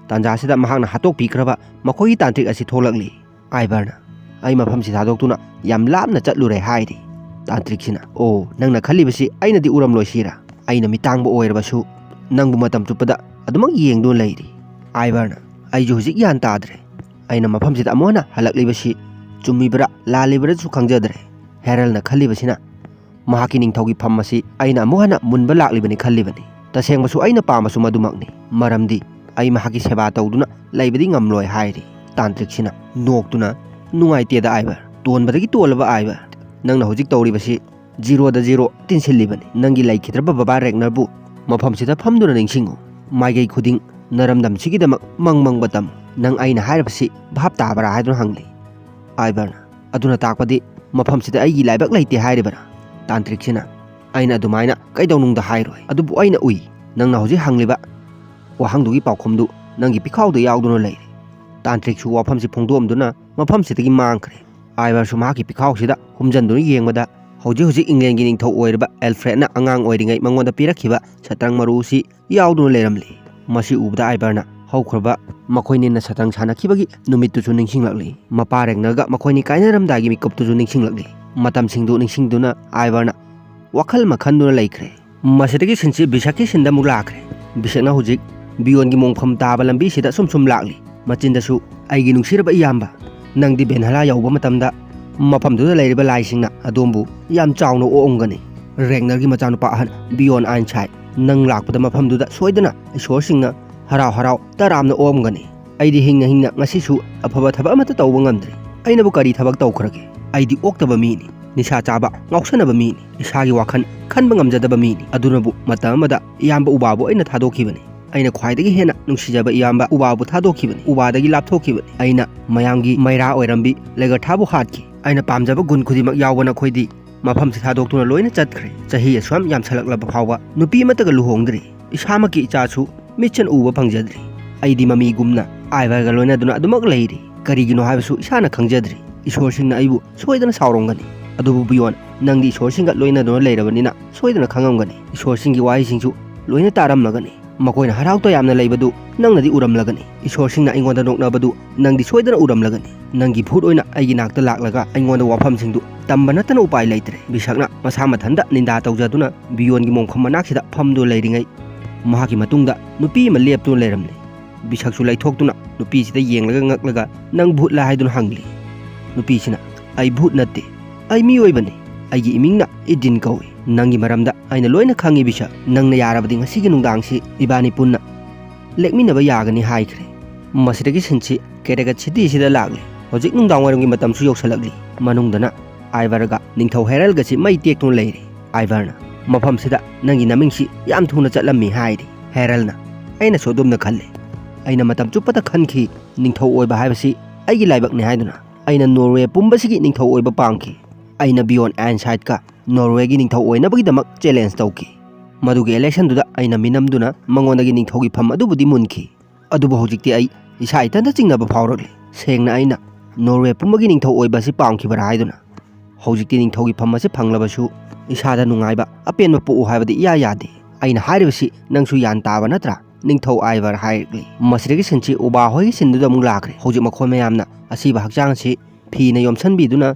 ꯇꯥꯟꯖꯥꯁꯤꯗ ꯃꯍꯥꯛꯅ ꯍꯥꯠꯇꯣꯛꯄꯤꯈ꯭ꯔꯕ ꯃꯈꯣꯏꯒꯤ ꯇꯥꯟꯇ꯭ꯔꯤꯛ ꯑꯁꯤ ꯊꯣꯛꯂꯛꯂꯤ꯫ ꯑꯥꯏꯕꯔꯅ, "ꯑꯩ ꯃꯐꯝꯁꯤ ꯊꯥꯗꯣꯛꯇꯨꯅ ꯌꯥꯝ ꯂꯥꯞꯅ ꯆꯠꯂꯨꯔꯦ" ꯍꯥꯏꯔꯤ꯫ ꯇꯥꯟꯇ꯭ꯔꯤꯛꯁꯤꯅ, "ꯑꯣ, ꯅꯪꯅ ꯈꯜꯂꯤꯕꯁꯤ ꯑꯩꯅꯗꯤ ꯎꯔꯝꯂꯣꯏ ꯁꯤꯔꯥ? ꯑꯩꯅ ꯃꯤꯇꯥꯡꯕ ꯑꯣꯏꯔꯕꯁꯨ ꯅꯪꯕꯨ ꯃꯇꯝ ꯆꯨꯞꯄꯗ ꯑꯗꯨꯃꯛ ꯌꯦꯡꯗꯨꯅ ꯂꯩꯔꯤ꯫" ꯑꯥꯏꯕꯔꯅ, "ꯑꯩꯁꯨ ꯍꯧꯖꯤꯛ ꯒ꯭ꯌꯥꯟ ꯇꯥꯗ꯭ꯔꯦ꯫ ꯑꯩꯅ ꯃꯐꯝꯁꯤꯗ ꯑꯃꯨꯛ ꯍꯟꯅ ꯍꯜꯂꯛꯂꯤꯕꯁꯤ ꯆꯨꯝꯃꯤꯕ꯭ꯔꯥ ꯂꯥꯜꯂꯤꯕ꯭ꯔꯥꯁꯨ ꯈꯪꯖꯗ꯭ꯔꯦ꯫" ꯍꯦꯔꯜꯅ ꯈꯜꯂꯤꯕꯁꯤꯅ, "ꯃꯍꯥꯛꯀꯤ ꯅꯤꯡꯊꯧꯒꯤ ꯐꯝ ꯑꯁꯤ ꯑꯩꯅ ꯑꯃꯨꯛ ꯍꯟꯅ ꯃꯨꯟꯕ ꯂꯥꯛꯂꯤꯕꯅꯤ ꯈꯜꯂꯤꯕꯅꯤ꯫ ꯇꯁꯦꯡꯕꯁꯨ ꯑꯩꯅ ꯄꯥꯝꯕꯁꯨ ꯃꯗꯨꯃꯛꯅꯤ꯫ ꯃꯔꯝꯗꯤ ꯑꯩ ꯃꯍꯥꯛꯀꯤ ꯁꯦꯕꯥ ꯇꯧꯗꯨꯅ ꯂꯩꯕꯗꯤ ꯉꯝꯂꯣꯏ" ꯍꯥꯏꯔꯤ꯫ ꯇꯥꯟꯇ꯭ꯔꯤꯛꯁꯤꯅ ꯅꯣꯛꯇꯨꯅ, "ꯅꯨꯡꯉꯥꯏꯇꯦꯗ ꯑꯥꯏꯕꯔ, ꯇꯣꯟꯕꯗꯒꯤ ꯇꯣꯜꯂꯕ ꯑꯥꯏꯕꯔ, ꯅꯪꯅ ꯍꯧꯖꯤꯛ ꯇꯧꯔꯤꯕꯁꯤ ꯖꯤꯔꯣꯗ ꯖꯤꯔꯣ ꯇꯤꯟꯁꯤꯜꯂꯤꯕꯅꯤ꯫ ꯅꯪꯒꯤ ꯂꯩꯈꯤꯗ꯭ꯔꯕ ꯕꯕꯥ ꯔꯦꯛꯅꯔꯕꯨ ꯃꯐꯝꯁꯤꯗ ꯐꯝꯗꯨꯅ ꯅꯤꯡꯁꯤꯡꯉꯨ꯫ ꯃꯥꯏꯀꯩ ꯈꯨꯗꯤꯡ ꯅꯔꯝꯗꯝꯁꯤꯒꯤꯗꯃꯛ ꯃꯪ ꯃꯪꯕ ꯇꯝꯃꯨ꯫ ꯅꯪ ꯑꯩꯅ ꯍꯥꯏꯔꯤꯕꯁꯤ ꯚꯥꯞ ꯇꯥꯕ꯭ꯔꯥ?" ꯍꯥꯏꯗꯨꯅ ꯍꯪꯂꯤ꯫ ꯑꯥꯏꯕꯔꯅ, "ꯑꯗꯨꯅ ꯇꯥꯛꯄꯗꯤ ꯃꯐꯝꯁꯤꯗ ꯑꯩꯒꯤ ꯂꯥꯏꯕꯛ ꯂꯩꯇꯦ ꯍꯥꯏꯔꯤꯕꯔꯥ?" ꯇꯥꯟꯇ꯭ꯔꯤꯛꯁꯤꯅ, "ꯑꯩꯅ ꯑꯗꯨꯃꯥꯏꯅ ꯀꯩꯗꯧꯅꯨꯡꯗ ꯍꯥꯏꯔꯣꯏ꯫ ꯑꯗꯨꯕꯨ ꯑꯩꯅ ꯎꯏ, ꯅꯪꯅ ꯍꯧꯖꯤꯛ ꯍꯪꯂꯤꯕ ꯋꯥꯍꯪꯗꯨꯒꯤ ꯄꯥꯎꯈꯨꯝꯗꯨ ꯅꯪꯒꯤ ꯄꯤꯈꯥꯎꯗ ꯌꯥꯎꯗꯨꯅ ꯂꯩꯔꯦ꯫" ꯇꯥꯟꯇ꯭ꯔꯤꯛꯁꯨ ꯋꯥꯐꯝꯁꯤ ꯐꯣꯡꯗꯣꯛꯑꯝꯗꯨꯅ ꯃꯐꯝꯁꯤꯗꯒꯤ ꯃꯥꯡꯈ꯭ꯔꯦ꯫ ꯑꯥꯏꯕꯔꯁꯨ ꯃꯍꯥꯛꯀꯤ ꯄꯤꯈꯥꯎꯁꯤꯗ ꯍꯨꯝꯖꯟꯗꯨꯅ ꯌꯦꯡꯕꯗ, ꯍꯧꯖꯤꯛ ꯍꯧꯖꯤꯛ ꯏꯪꯂꯦꯟꯒꯤ ꯅꯤꯡꯊꯧ ꯑꯣꯏꯔꯤꯕ ꯑꯦꯜꯐ꯭ꯔꯦꯗꯅ ꯑꯉꯥꯡ ꯑꯣꯏꯔꯤꯉꯩ ꯃꯉꯣꯟꯗ ꯄꯤꯔꯛꯈꯤꯕ ꯁꯇ꯭ꯔꯪ ꯃꯔꯨꯁꯤ ꯌꯥꯎꯗꯨꯅ ꯂꯩꯔꯝꯂꯤ꯫ ꯃꯁꯤ ꯎꯕꯗ ꯑꯥꯏꯕꯔꯅ ꯍꯧꯈ꯭ꯔꯕ ꯃꯈꯣꯏꯅꯤꯅ ꯁꯇ꯭ꯔꯪ ꯁꯥꯟꯅꯈꯤꯕꯒꯤ ꯅꯨꯃꯤꯠꯇꯨꯁꯨ ꯅꯤꯡꯁꯤꯡꯂꯛꯂꯤ꯫ ꯃꯄꯥ ꯔꯦꯛꯅꯔꯒ ꯃꯈꯣꯏꯅꯤ ꯀꯥꯏꯅꯔꯝꯗꯥꯏꯒꯤ ꯃꯤꯀꯨꯞꯇꯨꯁꯨ ꯅꯤꯡꯁꯤꯡꯂꯛꯂꯤ꯫ ꯃꯇꯝꯁꯤꯡꯗꯨ ꯅꯤꯡꯁꯤꯡꯗꯨꯅ ꯑꯥꯏꯕꯔꯅ ꯋꯥꯈꯜ ꯑꯃ ꯈꯟꯗꯨꯅ ꯂꯩꯈ꯭ꯔꯦ꯫ ꯃꯁꯤꯗꯒꯤ ꯁꯤꯟꯁꯤ ꯕꯤꯁꯛꯀꯤ ꯁꯤꯟꯗ ꯑꯃꯨꯛ ꯂꯥꯛꯈ꯭ꯔꯦ꯫ ꯕꯤꯁꯛꯅ ꯍꯧꯖꯤꯛ ꯕꯤꯌꯣꯟꯒꯤ ꯃꯣꯡꯐꯝ ꯇꯥꯕ ꯂꯝꯕꯤꯁꯤꯗ ꯁꯨꯝ ꯁꯨꯝ ꯂꯥꯛꯂꯤ꯫ ꯃꯆꯤꯟꯗꯁꯨ, "ꯑꯩꯒꯤ ꯅꯨꯡꯁꯤꯔꯕ ꯏꯌꯥꯝꯕ, ꯅꯪꯗꯤ ꯚꯦꯟꯍꯂꯥ ꯌꯧꯕ ꯃꯇꯝꯗ ꯃꯐꯝꯗꯨꯗ ꯂꯩꯔꯤꯕ ꯂꯥꯏꯁꯤꯡꯅ ꯑꯗꯣꯝꯕꯨ ꯌꯥꯝ ꯆꯥꯎꯅ ꯑꯣꯛꯑꯝꯒꯅꯤ꯫ ꯔꯦꯛꯅꯔꯒꯤ ꯃꯆꯥꯅꯨꯄꯥ ꯑꯍꯟ ꯕꯤꯌꯣꯟ ꯑꯥꯏꯟꯁꯥꯏꯠ, ꯅꯪ ꯂꯥꯛꯄꯗ ꯃꯐꯝꯗꯨꯗ ꯁꯣꯏꯗꯅ ꯏꯁꯣꯔꯁꯤꯡꯅ ꯍꯔꯥꯎ ꯍꯔꯥꯎ ꯇꯔꯥꯝꯅ ꯑꯣꯛꯑꯝꯒꯅꯤ꯫ ꯑꯩꯗꯤ ꯍꯤꯡꯅ ꯍꯤꯡꯅ ꯉꯁꯤꯁꯨ ꯑꯐꯕ ꯊꯕꯛ ꯑꯃꯠꯇ ꯇꯧꯕ ꯉꯝꯗ꯭ꯔꯤ꯫ ꯑꯩꯅꯕꯨ ꯀꯔꯤ ꯊꯕꯛ ꯇꯧꯈ꯭ꯔꯒꯦ? ꯑꯩꯗꯤ ꯑꯣꯛꯇꯕ ꯃꯤꯅꯤ, ꯅꯤꯁꯥ ꯆꯥꯕ, ꯉꯥꯎꯁꯟꯅꯕ ꯃꯤꯅꯤ, ꯏꯁꯥꯒꯤ ꯋꯥꯈꯜ ꯈꯟꯕ ꯉꯝꯖꯗꯕ ꯃꯤꯅꯤ꯫ ꯑꯗꯨꯅꯕꯨ ꯃꯇꯝ ꯑꯃꯗ ꯏꯌꯥꯝꯕ ꯎꯕꯥꯕꯨ ꯑꯩꯅ ꯊꯥꯗꯣꯛꯈꯤꯕꯅꯤ꯫ ꯑꯩꯅ ꯈ꯭ꯋꯥꯏꯗꯒꯤ ꯍꯦꯟꯅ ꯅꯨꯡꯁꯤꯖꯕ ꯏꯌꯥꯝꯕ ꯎꯕꯥꯕꯨ ꯊꯥꯗꯣꯛꯈꯤꯕꯅꯤ꯫ ꯎꯕꯥꯗꯒꯤ ꯂꯥꯞꯊꯣꯛꯈꯤꯕꯅꯤ꯫ ꯑꯩꯅ ꯃꯌꯥꯝꯒꯤ ꯃꯩꯔꯥ ꯑꯣꯏꯔꯝꯕꯤ ꯂꯦꯒꯔꯊꯥꯕꯨ ꯍꯥꯠꯈꯤ꯫ ꯑꯩꯅ ꯄꯥꯝꯖꯕ ꯒꯨꯟ ꯈꯨꯗꯤꯡꯃꯛ ꯌꯥꯎꯕ ꯅꯈꯣꯏꯗꯤ ꯃꯐꯝꯁꯤ ꯊꯥꯗꯣꯛꯇꯨꯅ ꯂꯣꯏꯅ ꯆꯠꯈ꯭ꯔꯦ꯫ ꯆꯍꯤ ꯑꯁꯨꯛ ꯌꯥꯝ ꯌꯥꯝꯁꯜꯂꯛꯂꯕ ꯐꯥꯎꯕ ꯅꯨꯄꯤ ꯑꯃꯠꯇꯒ ꯂꯨꯍꯣꯡꯗ꯭ꯔꯤ꯫ ꯏꯁꯥꯃꯛꯀꯤ ꯏꯆꯥꯁꯨ ꯃꯤꯠꯁꯦꯟ ꯎꯕ ꯐꯪꯖꯗ꯭ꯔꯤ꯫ ꯑꯩꯗꯤ ꯃꯃꯤꯒꯨꯝꯅ ꯑꯥꯏꯚꯔꯒ ꯂꯣꯏꯅꯗꯨꯅ ꯑꯗꯨꯃꯛ ꯂꯩꯔꯤ꯫ ꯀꯔꯤꯒꯤꯅꯣ ꯍꯥꯏꯕꯁꯨ ꯏꯁꯥꯅ ꯈꯪꯖꯗ꯭ꯔꯤ꯫ ꯏꯁꯣꯔꯁꯤꯡꯅ ꯑꯩꯕꯨ ꯁꯣꯏꯗꯅ ꯁꯥꯎꯔꯝꯒꯅꯤ꯫ ꯑꯗꯨꯕꯨ ꯕꯤꯌꯣꯟ, ꯅꯪꯗꯤ ꯏꯁꯣꯔꯁꯤꯡꯒ ꯂꯣꯏꯅꯗꯨꯅ ꯂꯩꯔꯕꯅꯤꯅ ꯁꯣꯏꯗꯅ ꯈꯪꯉꯝꯒꯅꯤ꯫ ꯏꯁꯣꯔꯁꯤꯡꯒꯤ ꯋꯥꯍꯩꯁꯤꯡꯁꯨ ꯂꯣꯏꯅ ꯇꯥꯔꯝꯂꯒꯅꯤ꯫ ꯃꯈꯣꯏꯅ ꯍꯔꯥꯎ ꯇꯌꯥꯝꯅ ꯂꯩꯕꯗꯨ ꯅꯪꯅꯗꯤ ꯎꯔꯝꯂꯒꯅꯤ꯫ ꯏꯁꯣꯔꯁꯤꯡꯅ ꯑꯩꯉꯣꯟꯗ ꯅꯣꯛꯅꯕꯗꯨ ꯅꯪꯗꯤ ꯁꯣꯏꯗꯅ ꯎꯔꯝꯂꯒꯅꯤ꯫ ꯅꯪꯒꯤ ꯚꯨꯠ ꯑꯣꯏꯅ ꯑꯩꯒꯤ ꯅꯥꯛꯇ ꯂꯥꯛꯂꯒ ꯑꯩꯉꯣꯟꯗ ꯋꯥꯐꯝꯁꯤꯡꯗꯨ ꯇꯝꯕ ꯅꯠꯇꯅ ꯎꯄꯥꯏ ꯂꯩꯇ꯭ꯔꯦ꯫ ꯕꯤꯁꯛꯅ ꯃꯁꯥ ꯃꯊꯟꯇ ꯅꯤꯟꯗꯥ ꯇꯧꯖꯗꯨꯅ ꯕꯤꯌꯣꯟꯒꯤ ꯃꯣꯡꯐꯝ ꯃꯅꯥꯛꯁꯤꯗ ꯐꯝꯗꯨꯅ ꯂꯩꯔꯤꯉꯩ, ꯃꯍꯥꯛꯀꯤ ꯃꯇꯨꯡꯗ ꯅꯨꯄꯤ ꯑꯃ ꯂꯦꯞꯇꯨꯅ ꯂꯩꯔꯝꯂꯦ꯫ ꯕꯤꯁꯛꯁꯨ ꯂꯩꯊꯣꯛꯇꯨꯅ ꯅꯨꯄꯤꯁꯤꯗ ꯌꯦꯡꯂꯒ ꯉꯛꯂꯒ, "ꯅꯪ ꯚꯨꯠꯂꯥ?" ꯍꯥꯏꯗꯨꯅ ꯍꯪꯂꯤ꯫ ꯅꯨꯄꯤꯁꯤꯅ, "ꯑꯩ ꯚꯨꯠ ꯅꯠꯇꯦ, ꯑꯩ ꯃꯤꯑꯣꯏꯕꯅꯤ꯫ ꯑꯩꯒꯤ ꯏꯃꯤꯡꯅ ꯏꯗꯤꯟ ꯀꯧꯏ꯫ ꯅꯪꯒꯤ ꯃꯔꯝꯗ ꯑꯩꯅ ꯂꯣꯏꯅ ꯈꯪꯉꯤ ꯕꯤꯁꯛ꯫ ꯅꯪꯅ ꯌꯥꯔꯕꯗꯤ ꯉꯁꯤꯒꯤ ꯅꯨꯡꯗꯥꯡꯁꯤ ꯏꯕꯥꯅꯤ ꯄꯨꯟꯅ ꯂꯦꯛꯃꯤꯟꯅꯕ ꯌꯥꯒꯅꯤ" ꯍꯥꯏꯈ꯭ꯔꯦ꯫ ꯃꯁꯤꯗꯒꯤ ꯁꯤꯟꯁꯤ ꯀꯦꯔꯦꯒꯠ ꯁꯤꯇꯤꯁꯤꯗ ꯂꯥꯛꯂꯤ꯫ ꯍꯧꯖꯤꯛ ꯅꯨꯡꯗꯥꯡ ꯋꯥꯏꯔꯝꯒꯤ ꯃꯇꯝꯁꯨ ꯌꯧꯁꯜꯂꯛꯂꯤ꯫ ꯃꯅꯨꯡꯗꯅ ꯑꯥꯏꯚꯔꯒ ꯅꯤꯡꯊꯧ ꯍꯦꯔꯜꯒꯁꯤ ꯃꯩ ꯇꯦꯛꯇꯨꯅ ꯂꯩꯔꯤ꯫ ꯑꯥꯏꯚꯔꯅ, "ꯃꯐꯝꯁꯤꯗ ꯅꯪꯒꯤ ꯅꯃꯤꯡꯁꯤ ꯌꯥꯝ ꯊꯨꯅ ꯆꯠꯂꯝꯃꯤ" ꯍꯥꯏꯔꯤ꯫ ꯍꯦꯔꯜꯅ, "ꯑꯩꯅꯁꯨ ꯑꯗꯨꯝꯅ ꯈꯜꯂꯤ꯫ ꯑꯩꯅ ꯃꯇꯝ ꯆꯨꯞꯄꯗ ꯈꯟꯈꯤ ꯅꯤꯡꯊꯧ ꯑꯣꯏꯕ ꯍꯥꯏꯕꯁꯤ ꯑꯩꯒꯤ ꯂꯥꯏꯕꯛꯅꯤ" ꯍꯥꯏꯗꯨꯅ꯫ "ꯑꯩꯅ ꯅꯣꯔꯋꯦ ꯄꯨꯝꯕꯁꯤꯒꯤ ꯅꯤꯡꯊꯧ ꯑꯣꯏꯕ ꯄꯥꯝꯈꯤ꯫ ꯑꯩꯅ ꯕꯤꯌꯣꯟ ꯑꯥꯏꯟꯁꯥꯏꯠꯀ ꯅꯣꯔꯋꯦꯒꯤ ꯅꯤꯡꯊꯧ ꯑꯣꯏꯅꯕꯒꯤꯗꯃꯛ ꯆꯦꯂꯦꯟꯖ ꯇꯧꯈꯤ꯫ ꯃꯗꯨꯒꯤ ꯏꯂꯦꯛꯁꯟꯗꯨꯗ ꯑꯩꯅ ꯃꯤꯅꯝꯗꯨꯅ ꯃꯉꯣꯟꯗꯒꯤ ꯅꯤꯡꯊꯧꯒꯤ ꯐꯝ ꯑꯗꯨꯕꯨꯗꯤ ꯃꯨꯟꯈꯤ꯫ ꯑꯗꯨꯕꯨ ꯍꯧꯖꯤꯛꯇꯤ ꯑꯩ ꯏꯁꯥ ꯏꯊꯟꯇ ꯆꯤꯡꯅꯕ ꯐꯥꯎꯔꯛꯂꯤ꯫ ꯁꯦꯡꯅ ꯑꯩꯅ ꯅꯣꯔꯋꯦ ꯄꯨꯝꯕꯒꯤ ꯅꯤꯡꯊꯧ ꯑꯣꯏꯕ ꯑꯁꯤ ꯄꯥꯝꯈꯤꯕ꯭ꯔꯥ ꯍꯥꯏꯗꯨꯅ꯫ ꯍꯧꯖꯤꯛꯇꯤ ꯅꯤꯡꯊꯧꯒꯤ ꯐꯝ ꯑꯁꯤ ꯐꯪꯂꯕꯁꯨ ꯏꯁꯥꯗ ꯅꯨꯡꯉꯥꯏꯕ ꯑꯄꯦꯟꯕ ꯄꯣꯛꯎ ꯍꯥꯏꯕꯗꯤ ꯏꯌꯥ ꯌꯥꯗꯦ꯫ ꯑꯩꯅ ꯍꯥꯏꯔꯤꯕꯁꯤ ꯅꯪꯁꯨ ꯒ꯭ꯌꯥꯟ ꯇꯥꯕ ꯅꯠꯇ꯭ꯔꯥ?" ꯅꯤꯡꯊꯧ ꯑꯥꯏꯚꯔ ꯍꯥꯏꯔꯛꯂꯤ꯫ ꯃꯁꯤꯗꯒꯤ ꯁꯤꯟꯁꯤ ꯎꯕꯥ ꯍꯣꯏꯒꯤ ꯁꯤꯟꯗꯨꯗ ꯑꯃꯨꯛ ꯂꯥꯛꯈ꯭ꯔꯦ꯫ ꯍꯧꯖꯤꯛ ꯃꯈꯣꯏ ꯃꯌꯥꯝꯅ ꯑꯁꯤꯕ ꯍꯛꯆꯥꯡꯁꯤ ꯐꯤꯅ ꯌꯣꯝꯁꯤꯟꯕꯤꯗꯨꯅ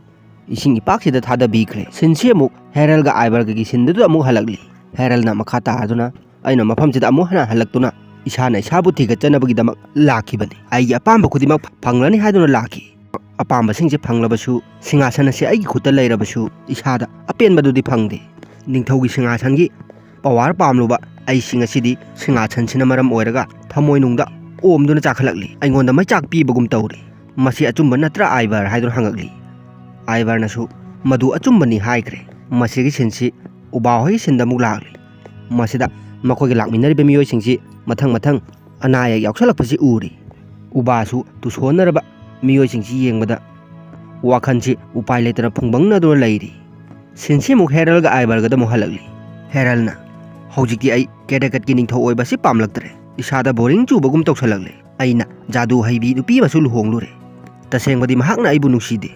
ꯏꯁꯤꯡ ꯏꯄꯥꯛꯁꯤꯗ ꯊꯥꯗꯕꯤꯈ꯭ꯔꯦ꯫ ꯁꯤꯟꯁꯤ ꯑꯃꯨꯛ ꯍꯦꯔꯜꯒ ꯑꯥꯏꯚꯔꯒꯒꯤ ꯁꯤꯟꯗꯨꯗ ꯑꯃꯨꯛ ꯍꯜꯂꯛꯂꯤ꯫ ꯍꯦꯔꯜꯅ ꯃꯈꯥ ꯇꯥꯗꯨꯅ, "ꯑꯩꯅ ꯃꯐꯝꯁꯤꯗ ꯑꯃꯨꯛ ꯍꯟꯅ ꯍꯜꯂꯛꯇꯨꯅ ꯏꯁꯥꯅ ꯏꯁꯥꯕꯨ ꯊꯤꯒꯠꯆꯅꯕꯒꯤꯗꯃꯛ ꯂꯥꯛꯈꯤꯕꯅꯤ꯫ ꯑꯩꯒꯤ ꯑꯄꯥꯝꯕ ꯈꯨꯗꯤꯡꯃꯛ ꯐꯪꯂꯅꯤ ꯍꯥꯏꯗꯨꯅ ꯂꯥꯛꯈꯤ꯫ ꯑꯄꯥꯝꯕꯁꯤꯡꯁꯦ ꯐꯪꯂꯕꯁꯨ, ꯁꯤꯡꯍꯥꯁꯟ ꯑꯁꯤ ꯑꯩꯒꯤ ꯈꯨꯠꯇ ꯂꯩꯔꯕꯁꯨ, ꯏꯁꯥꯗ ꯑꯄꯦꯟꯕꯗꯨꯗꯤ ꯐꯪꯗꯦ꯫ ꯅꯤꯡꯊꯧꯒꯤ ꯁꯤꯡꯍꯥꯁꯟꯒꯤ ꯄꯋꯥꯔ ꯄꯥꯝꯂꯨꯕ ꯑꯩꯁꯤ ꯉꯁꯤꯗꯤ ꯁꯤꯡꯍꯥꯁꯟꯁꯤꯅ ꯃꯔꯝ ꯑꯣꯏꯔꯒ ꯊꯃꯣꯏꯅꯨꯡꯗ ꯑꯣꯝꯗꯨꯅ ꯆꯥꯈꯠꯂꯛꯂꯤ꯫ ꯑꯩꯉꯣꯟꯗ ꯃꯩꯆꯥꯛ ꯄꯤꯕꯒꯨꯝ ꯇꯧꯔꯤ꯫ ꯃꯁꯤ ꯑꯆꯨꯝꯕ ꯅꯠꯇ꯭ꯔꯥ, ꯑꯥꯏꯚꯔ?" ꯍꯥꯏꯗꯨꯅ ꯍꯪꯉꯛꯂꯤ꯫ ꯑꯥꯏꯚꯔꯅꯁꯨ ꯃꯗꯨ ꯑꯆꯨꯝꯕꯅꯤ ꯍꯥꯏꯈ꯭ꯔꯦ꯫ ꯃꯁꯤꯒꯤ ꯁꯤꯟꯁꯤ ꯎꯕꯥ ꯍꯣꯏꯒꯤ ꯁꯤꯟꯗ ꯑꯃꯨꯛ ꯂꯥꯛꯂꯤ꯫ ꯃꯁꯤꯗ ꯃꯈꯣꯏꯒ ꯂꯥꯛꯃꯤꯟꯅꯔꯤꯕ ꯃꯤꯑꯣꯏꯁꯤꯡꯁꯤ ꯃꯊꯪ ꯃꯊꯪ ꯑꯅꯥ ꯑꯌꯦꯛ ꯌꯥꯎꯁꯜꯂꯛꯄꯁꯤ ꯎꯔꯤ꯫ ꯎꯕꯥꯁꯨ ꯇꯨꯁꯣꯟꯅꯔꯕ ꯃꯤꯑꯣꯏꯁꯤꯡꯁꯤ ꯌꯦꯡꯕꯗ ꯋꯥꯈꯜꯁꯤ ꯎꯄꯥꯏ ꯂꯩꯇꯅ ꯐꯨꯡꯕꯪꯅꯗꯨꯅ ꯂꯩꯔꯤ꯫ ꯁꯤꯟꯁꯤ ꯑꯃꯨꯛ ꯍꯦꯔꯜꯒ ꯑꯥꯏꯕꯔꯒꯗ ꯑꯃꯨꯛ ꯍꯜꯂꯛꯂꯤ꯫ ꯍꯦꯔꯜꯅ, "ꯍꯧꯖꯤꯛꯇꯤ ꯑꯩ ꯀꯦꯗꯦꯀꯠꯀꯤ ꯅꯤꯡꯊꯧ ꯑꯣꯏꯕꯁꯤ ꯄꯥꯝꯂꯛꯇ꯭ꯔꯦ꯫ ꯏꯁꯥꯗ ꯕꯣꯔꯤꯡ ꯆꯨꯕꯒꯨꯝ ꯇꯧꯁꯜꯂꯛꯂꯦ꯫ ꯑꯩꯅ ꯖꯥꯗꯨ ꯍꯩꯕꯤ ꯅꯨꯄꯤ ꯑꯃꯁꯨ ꯂꯨꯍꯣꯡꯂꯨꯔꯦ꯫ ꯇꯁꯦꯡꯕꯗꯤ ꯃꯍꯥꯛꯅ ꯑꯩꯕꯨ ꯅꯨꯡꯁꯤꯗꯦ꯫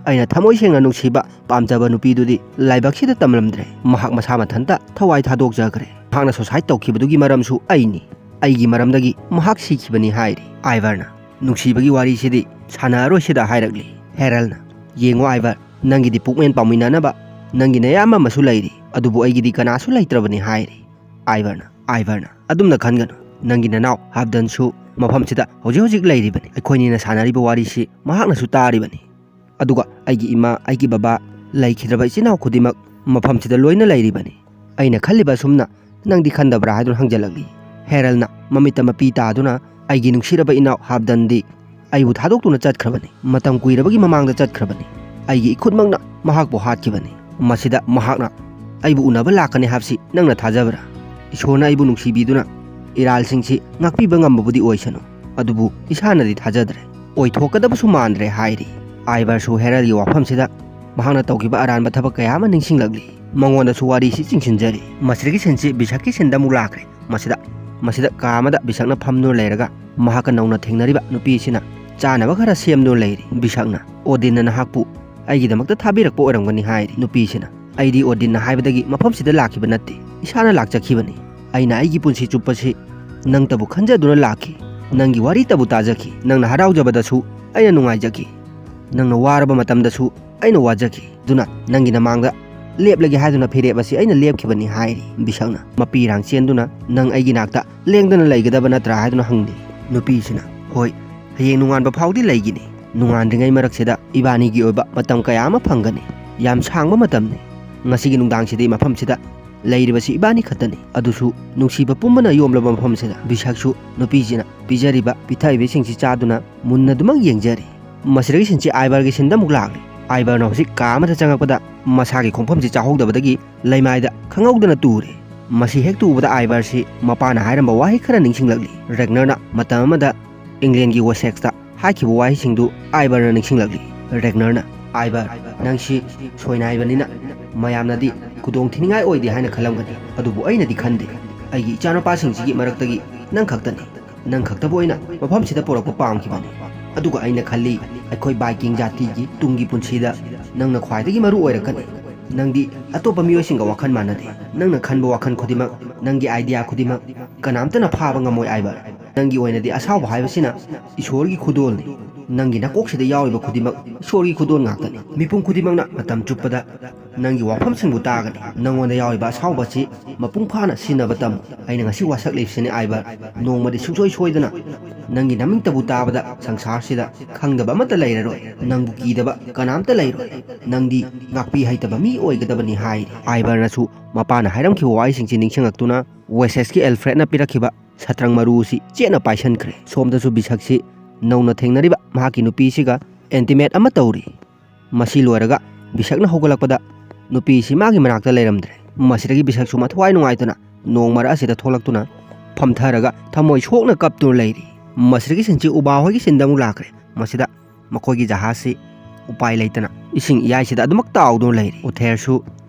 ꯑꯩꯅ ꯊꯃꯣꯏ ꯁꯦꯡꯅ ꯅꯨꯡꯁꯤꯕ ꯄꯥꯝꯖꯕ ꯅꯨꯄꯤꯗꯨꯗꯤ ꯂꯥꯏꯕꯛꯁꯤꯗ ꯇꯝꯂꯝꯗ꯭ꯔꯦ꯫ ꯃꯍꯥꯛ ꯃꯁꯥ ꯃꯊꯟꯇ ꯊꯋꯥꯏ ꯊꯥꯗꯣꯛꯆꯈ꯭ꯔꯦ꯫ ꯃꯍꯥꯛꯅ ꯁꯨꯁꯥꯏꯗ ꯇꯧꯈꯤꯕꯗꯨꯒꯤ ꯃꯔꯝꯁꯨ ꯑꯩꯅꯤ꯫ ꯑꯩꯒꯤ ꯃꯔꯝꯗꯒꯤ ꯃꯍꯥꯛ ꯁꯤꯈꯤꯕꯅꯤ" ꯍꯥꯏꯔꯤ꯫ ꯑꯥꯏꯕꯔꯅ, "ꯅꯨꯡꯁꯤꯕꯒꯤ ꯋꯥꯔꯤꯁꯤꯗꯤ ꯁꯥꯟꯅꯔꯔꯣꯏꯁꯤꯗ" ꯍꯥꯏꯔꯛꯂꯤ꯫ ꯍꯦꯔꯜꯅ, "ꯌꯦꯡꯉꯣ ꯑꯥꯏꯕꯔ, ꯅꯪꯒꯤꯗꯤ ꯄꯨꯛꯃꯦꯟ ꯄꯥꯎꯃꯤꯟꯅꯅꯕ ꯅꯪꯒꯤ ꯅꯌꯥꯝꯕ ꯑꯃꯁꯨ ꯂꯩꯔꯤ, ꯑꯗꯨꯕꯨ ꯑꯩꯒꯤꯗꯤ ꯀꯅꯥꯁꯨ ꯂꯩꯇ꯭ꯔꯕꯅꯤ" ꯍꯥꯏꯔꯤ꯫ ꯑꯥꯏꯕꯔꯅ, "ꯑꯥꯏꯕꯔꯅ, ꯑꯗꯨꯝꯅ ꯈꯟꯒꯅꯨ꯫ ꯅꯪꯒꯤ ꯅꯅꯥꯎ ꯍꯥꯞꯗꯟꯁꯨ ꯃꯐꯝꯁꯤꯗ ꯍꯧꯖꯤꯛ ꯍꯧꯖꯤꯛ ꯂꯩꯔꯤꯕꯅꯤ꯫ ꯑꯩꯈꯣꯏꯅꯤꯅ ꯁꯥꯟꯅꯔꯤꯕ ꯋꯥꯔꯤꯁꯤ ꯃꯍꯥꯛꯅꯁꯨ ꯇꯥꯔꯤꯕꯅꯤ꯫ ꯑꯗꯨꯒ ꯑꯩꯒꯤ ꯏꯃꯥ, ꯑꯩꯒꯤ ꯕꯕꯥ, ꯂꯩꯈꯤꯗ꯭ꯔꯕ ꯏꯆꯤꯟ ꯏꯅꯥꯎ ꯈꯨꯗꯤꯡꯃꯛ ꯃꯐꯝꯁꯤꯗ ꯂꯣꯏꯅ ꯂꯩꯔꯤꯕꯅꯤ꯫ ꯑꯩꯅ ꯈꯜꯂꯤꯕ ꯑꯁꯨꯝꯅ ꯅꯪꯗꯤ ꯈꯟꯗꯕ꯭ꯔꯥ?" ꯍꯥꯏꯗꯨꯅ ꯍꯪꯖꯜꯂꯛꯂꯤ꯫ ꯍꯦꯔꯜꯅ ꯃꯃꯤꯠꯇ ꯃꯄꯤ ꯇꯥꯗꯨꯅ, "ꯑꯩꯒꯤ ꯅꯨꯡꯁꯤꯔꯕ ꯏꯅꯥꯎ ꯍꯥꯞꯗꯟꯗꯤ ꯑꯩꯕꯨ ꯊꯥꯗꯣꯛꯇꯨꯅ ꯆꯠꯈ꯭ꯔꯕꯅꯤ꯫ ꯃꯇꯝ ꯀꯨꯏꯔꯕꯒꯤ ꯃꯃꯥꯡꯗ ꯆꯠꯈ꯭ꯔꯕꯅꯤ꯫ ꯑꯩꯒꯤ ꯏꯈꯨꯠꯃꯛꯅ ꯃꯍꯥꯛꯄꯨ ꯍꯥꯠꯈꯤꯕꯅꯤ꯫ ꯃꯁꯤꯗ ꯃꯍꯥꯛꯅ ꯑꯩꯕꯨ ꯎꯅꯕ ꯂꯥꯛꯀꯅꯤ ꯍꯥꯏꯕꯁꯤ ꯅꯪꯅ ꯊꯥꯖꯕ꯭ꯔꯥ? ꯏꯁꯣꯔꯅ ꯑꯩꯕꯨ ꯅꯨꯡꯁꯤꯕꯤꯗꯨꯅ ꯏꯔꯥꯜꯁꯤꯡꯁꯤ ꯉꯥꯛꯄꯤꯕ ꯉꯝꯕꯕꯨꯗꯤ ꯑꯣꯏꯁꯅꯨ, ꯑꯗꯨꯕꯨ ꯏꯁꯥꯅꯗꯤ ꯊꯥꯖꯗ꯭ꯔꯦ꯫ ꯑꯣꯏꯊꯣꯛꯀꯗꯕꯁꯨ ꯃꯥꯟꯗ꯭ꯔꯦ" ꯍꯥꯏꯔꯤ꯫ ꯑꯥꯏꯕꯔꯁꯨ ꯍꯦꯔꯜꯒꯤ ꯋꯥꯐꯝꯁꯤꯗ ꯃꯍꯥꯛꯅ ꯇꯧꯈꯤꯕ ꯑꯔꯥꯟꯕ ꯊꯕꯛ ꯀꯌꯥ ꯑꯃ ꯅꯤꯡꯁꯤꯡꯂꯛꯂꯤ꯫ ꯃꯉꯣꯟꯗꯁꯨ ꯋꯥꯔꯤꯁꯤ ꯆꯤꯡꯁꯤꯟꯖꯔꯤ꯫ ꯃꯁꯤꯗꯒꯤ ꯁꯤꯟꯁꯤ ꯕꯤꯁꯛꯀꯤ ꯁꯤꯟꯗ ꯑꯃꯨꯛ ꯂꯥꯛꯈ꯭ꯔꯦ꯫ ꯃꯁꯤꯗ, ꯃꯁꯤꯗ ꯀꯥ ꯑꯃꯗ ꯕꯤꯁꯛꯅ ꯐꯝꯗꯨꯅ ꯂꯩꯔꯒ ꯃꯍꯥꯛꯀ ꯅꯧꯅ ꯊꯦꯡꯅꯔꯤꯕ ꯅꯨꯄꯤ ꯑꯁꯤꯅ ꯆꯥꯅꯕ ꯈꯔ ꯁꯦꯝꯗꯨꯅ ꯂꯩꯔꯤ꯫ ꯕꯤꯁꯛꯅ, "ꯑꯣꯗꯤꯟꯅ ꯅꯍꯥꯛꯄꯨ ꯑꯩꯒꯤꯗꯃꯛꯇ ꯊꯥꯕꯤꯔꯛꯄ ꯑꯣꯏꯔꯝꯒꯅꯤ" ꯍꯥꯏꯔꯤ꯫ ꯅꯨꯄꯤꯁꯤꯅ, "ꯑꯩꯗꯤ ꯑꯣꯗꯤꯟꯅ ꯍꯥꯏꯕꯗꯒꯤ ꯃꯐꯝꯁꯤꯗ ꯂꯥꯛꯈꯤꯕ ꯅꯠꯇꯦ, ꯏꯁꯥꯅ ꯂꯥꯛꯆꯈꯤꯕꯅꯤ꯫ ꯑꯩꯅ ꯑꯩꯒꯤ ꯄꯨꯟꯁꯤ ꯆꯨꯞꯄꯁꯤ ꯅꯪꯇꯕꯨ ꯈꯟꯖꯗꯨꯅ ꯂꯥꯛꯈꯤ꯫ ꯅꯪꯒꯤ ꯋꯥꯔꯤꯇꯕꯨ ꯇꯥꯖꯈꯤ꯫ ꯅꯪꯅ ꯍꯔꯥꯎꯖꯕꯗꯁꯨ ꯑꯩꯅ ꯅꯨꯡꯉꯥꯏꯖꯈꯤ꯫ ꯅꯪꯅ ꯋꯥꯔꯕ ꯃꯇꯝꯗꯁꯨ ꯑꯩꯅ ꯋꯥꯖꯈꯤ꯫ ꯑꯗꯨꯅ ꯅꯪꯒꯤ ꯅꯃꯥꯡꯗ ꯂꯦꯞꯂꯒꯦ ꯍꯥꯏꯗꯨꯅ ꯐꯤꯔꯦꯞ ꯑꯁꯤ ꯑꯩꯅ ꯂꯦꯞꯈꯤꯕꯅꯤ" ꯍꯥꯏꯔꯤ꯫ ꯕꯤꯁꯛꯅ ꯃꯄꯤꯔꯥꯡ ꯆꯦꯟꯗꯨꯅ, "ꯅꯪ ꯑꯩꯒꯤ ꯅꯥꯛꯇ ꯂꯦꯡꯗꯅ ꯂꯩꯒꯗꯕ ꯅꯠꯇ꯭ꯔꯥ?" ꯍꯥꯏꯗꯨꯅ ꯍꯪꯂꯤ꯫ ꯅꯨꯄꯤꯁꯤꯅ, "ꯍꯣꯏ, ꯍꯌꯦꯡ ꯅꯣꯡꯉꯥꯟꯕ ꯐꯥꯎꯗꯤ ꯂꯩꯒꯅꯤ꯫ ꯅꯣꯡꯉꯥꯟꯗ꯭ꯔꯤꯉꯩ ꯃꯔꯛꯁꯤꯗ ꯏꯕꯥꯅꯤꯒꯤ ꯑꯣꯏꯕ ꯃꯇꯝ ꯀꯌꯥ ꯑꯃ ꯐꯪꯒꯅꯤ꯫ ꯌꯥꯝ ꯁꯥꯡꯕ ꯃꯇꯝꯅꯤ꯫ ꯉꯁꯤꯒꯤ ꯅꯨꯡꯗꯥꯡꯁꯤꯗꯤ ꯃꯐꯝꯁꯤꯗ ꯂꯩꯔꯤꯕꯁꯤ ꯏꯕꯥꯅꯤ ꯈꯛꯇꯅꯤ, ꯑꯗꯨꯁꯨ ꯅꯨꯡꯁꯤꯕ ꯄꯨꯝꯕꯅ ꯌꯣꯝꯂꯕ ꯃꯐꯝꯁꯤꯗ꯫" ꯕꯤꯁꯛꯁꯨ ꯅꯨꯄꯤꯁꯤꯅ ꯄꯤꯖꯔꯤꯕ ꯄꯤꯊꯛꯏꯕꯁꯤꯡꯁꯤ ꯆꯥꯗꯨꯅ ꯃꯨꯟꯅ ꯑꯗꯨꯃꯛ ꯌꯦꯡꯖꯔꯤ꯫ ꯃꯁꯤꯗꯒꯤ ꯁꯤꯟꯁꯤ ꯑꯥꯏꯕꯔꯒꯤ ꯁꯤꯟꯗ ꯑꯃꯨꯛ ꯂꯥꯛꯂꯤ꯫ ꯑꯥꯏꯕꯔꯅ ꯍꯧꯖꯤꯛ ꯀꯥ ꯑꯃꯗ ꯆꯪꯉꯛꯄꯗ ꯃꯁꯥꯒꯤ ꯈꯣꯡꯐꯝꯁꯤ ꯆꯥꯍꯧꯗꯕꯗꯒꯤ ꯂꯩꯃꯥꯏꯗ ꯈꯪꯍꯧꯗꯅ ꯇꯨꯔꯦ꯫ ꯃꯁꯤ ꯍꯦꯛꯇ ꯎꯕꯗ ꯑꯥꯏꯕꯔꯁꯤ ꯃꯄꯥꯅ ꯍꯥꯏꯔꯝꯕ ꯋꯥꯍꯩ ꯈꯔ ꯅꯤꯡꯁꯤꯡꯂꯛꯂꯤ꯫ ꯔꯦꯒꯅꯔꯅ ꯃꯇꯝ ꯑꯃꯗ ꯏꯪꯂꯦꯟꯒꯤ ꯋꯦꯁꯦꯛꯁꯇ ꯍꯥꯏꯈꯤꯕ ꯋꯥꯍꯩꯁꯤꯡꯗꯨ ꯑꯥꯏꯕꯔꯅ ꯅꯤꯡꯁꯤꯡꯂꯛꯂꯤ꯫ ꯔꯦꯒꯅꯔꯅ, "ꯑꯥꯏꯕꯔ, ꯅꯪꯁꯤ ꯁꯣꯏꯅꯥꯏꯕꯅꯤꯅ ꯃꯌꯥꯝꯅꯗꯤ ꯈꯨꯗꯣꯡ ꯊꯤꯅꯤꯡꯉꯥꯏ ꯑꯣꯏꯗꯦ ꯍꯥꯏꯅ ꯈꯜꯂꯝꯒꯅꯤ, ꯑꯗꯨꯕꯨ ꯑꯩꯅꯗꯤ ꯈꯟꯗꯦ꯫ ꯑꯩꯒꯤ ꯏꯆꯥꯅꯨꯄꯥꯁꯤꯡꯁꯤꯒꯤ ꯃꯔꯛꯇꯒꯤ ꯅꯪ ꯈꯛꯇꯅꯤ꯫ ꯅꯪ ꯈꯛꯇꯕꯨ ꯑꯩꯅ ꯃꯐꯝꯁꯤꯗ ꯄꯨꯔꯛꯄ ꯄꯥꯝꯈꯤꯕꯅꯤ꯫ ꯑꯗꯨꯒ ꯑꯩꯅ ꯈꯜꯂꯤ, ꯑꯩꯈꯣꯏ ꯚꯥꯏꯀꯤꯡ ꯖꯥꯇꯤꯒꯤ ꯇꯨꯡꯒꯤ ꯄꯨꯟꯁꯤꯗ ꯅꯪꯅ ꯈ꯭ꯋꯥꯏꯗꯒꯤ ꯃꯔꯨ ꯑꯣꯏꯔꯛꯀꯅꯤ꯫ ꯅꯪꯗꯤ ꯑꯇꯣꯞꯄ ꯃꯤꯑꯣꯏꯁꯤꯡꯒ ꯋꯥꯈꯜ ꯃꯥꯟꯅꯗꯦ꯫ ꯅꯪꯅ ꯈꯟꯕ ꯋꯥꯈꯜ ꯈꯨꯗꯤꯡꯃꯛ, ꯅꯪꯒꯤ ꯑꯥꯏꯗꯤꯌꯥ ꯈꯨꯗꯤꯡꯃꯛ ꯀꯅꯥꯝꯇꯅ ꯐꯥꯕ ꯉꯝꯃꯣꯏ, ꯑꯥꯏꯕꯔ꯫ ꯅꯪꯒꯤ ꯑꯣꯏꯅꯗꯤ ꯑꯁꯥꯎꯕ ꯍꯥꯏꯕꯁꯤꯅ ꯏꯁꯣꯔꯒꯤ ꯈꯨꯗꯣꯜꯅꯤ꯫ ꯅꯪꯒꯤ ꯅꯀꯣꯛꯁꯤꯗ ꯌꯥꯎꯔꯤꯕ ꯈꯨꯗꯤꯡꯃꯛ ꯏꯁꯣꯔꯒꯤ ꯈꯨꯗꯣꯜ ꯉꯥꯛꯇꯅꯤ꯫ ꯃꯤꯄꯨꯝ ꯈꯨꯗꯤꯡꯃꯛꯅ ꯃꯇꯝ ꯆꯨꯞꯄꯗ ꯅꯪꯒꯤ ꯋꯥꯐꯝꯁꯤꯡꯕꯨ ꯇꯥꯒꯅꯤ꯫ ꯅꯪꯉꯣꯟꯗ ꯌꯥꯎꯔꯤꯕ ꯑꯁꯥꯎꯕ ꯑꯁꯤ ꯃꯄꯨꯡ ꯐꯥꯅ ꯁꯤꯖꯤꯟꯅꯕ ꯇꯝꯃꯨ꯫ ꯑꯩꯅ ꯉꯁꯤ ꯋꯥꯁꯛꯂꯤꯕꯁꯤꯅꯤ, ꯑꯥꯏꯕꯔ꯫ ꯅꯣꯡꯃꯗꯤ ꯁꯨꯡꯁꯣꯏ ꯁꯣꯏꯗꯅ ꯅꯪꯒꯤ ꯅꯃꯤꯡꯇꯕꯨ ꯇꯥꯕꯗ ꯁꯪꯁꯥꯔꯁꯤꯗ ꯈꯪꯗꯕ ꯑꯃꯠꯇ ꯂꯩꯔꯔꯣꯏ꯫ ꯅꯪꯕꯨ ꯀꯤꯗꯕ ꯀꯅꯥꯝꯇ ꯂꯩꯔꯣꯏ꯫ ꯅꯪꯗꯤ ꯉꯥꯛꯄꯤ ꯍꯩꯇꯕ ꯃꯤ ꯑꯣꯏꯒꯗꯕꯅꯤ," ꯍꯥꯏꯔꯤ꯫ ꯑꯥꯏꯕꯔꯅꯁꯨ ꯃꯄꯥꯅ ꯍꯥꯏꯔꯝꯈꯤꯕ ꯋꯥꯍꯩꯁꯤꯡꯁꯤ ꯅꯤꯡꯁꯤꯡꯂꯛꯇꯨꯅ ꯋꯦꯁꯦꯁꯀꯤ ꯑꯦꯜꯐ꯭ꯔꯦꯗꯅ ꯄꯤꯔꯛꯈꯤꯕ ꯁꯇ꯭ꯔꯪ ꯃꯔꯨ ꯑꯁꯤ ꯆꯦꯠꯅ ꯄꯥꯏꯁꯟꯈ꯭ꯔꯦ꯫ ꯁꯣꯝꯗꯁꯨ ꯕꯤꯁꯛꯁꯤ ꯅꯧꯅ ꯊꯦꯡꯅꯔꯤꯕ ꯃꯍꯥꯛꯀꯤ ꯅꯨꯄꯤꯁꯤꯒ ꯑꯦꯟꯇꯤꯃꯦꯠ ꯑꯃ ꯇꯧꯔꯤ꯫ ꯃꯁꯤ ꯂꯣꯏꯔꯒ ꯕꯤꯁꯛꯅ ꯍꯧꯒꯠꯂꯛꯄꯗ ꯅꯨꯄꯤꯁꯤ ꯃꯥꯒꯤ ꯃꯅꯥꯛꯇ ꯂꯩꯔꯝꯗ꯭ꯔꯦ꯫ ꯃꯁꯤꯗꯒꯤ ꯕꯤꯁꯛꯁꯨ ꯃꯊꯋꯥꯏ ꯅꯨꯡꯉꯥꯏꯇꯅ ꯅꯣꯡ ꯃꯔꯛ ꯑꯁꯤꯗ ꯊꯣꯛꯂꯛꯇꯨꯅ ꯐꯝꯊꯔꯒ ꯊꯃꯣꯏ ꯁꯣꯛꯅ ꯀꯞꯇꯨꯅ ꯂꯩꯔꯤ꯫ ꯃꯁꯤꯗꯒꯤ ꯁꯤꯟꯁꯤ ꯎꯕꯥ ꯍꯣꯏꯒꯤ ꯁꯤꯟꯗ ꯑꯃꯨꯛ ꯂꯥꯛꯈ꯭ꯔꯦ꯫ ꯃꯁꯤꯗ ꯃꯈꯣꯏꯒꯤ ꯖꯍꯥꯖꯁꯤ ꯎꯄꯥꯏ ꯂꯩꯇꯅ ꯏꯁꯤꯡ ꯏꯌꯥꯏꯁꯤꯗ ꯑꯗꯨꯃꯛ ꯇꯥꯎꯗꯨꯅ ꯂꯩꯔꯤ꯫ ꯑꯣꯊꯦꯔꯁꯨ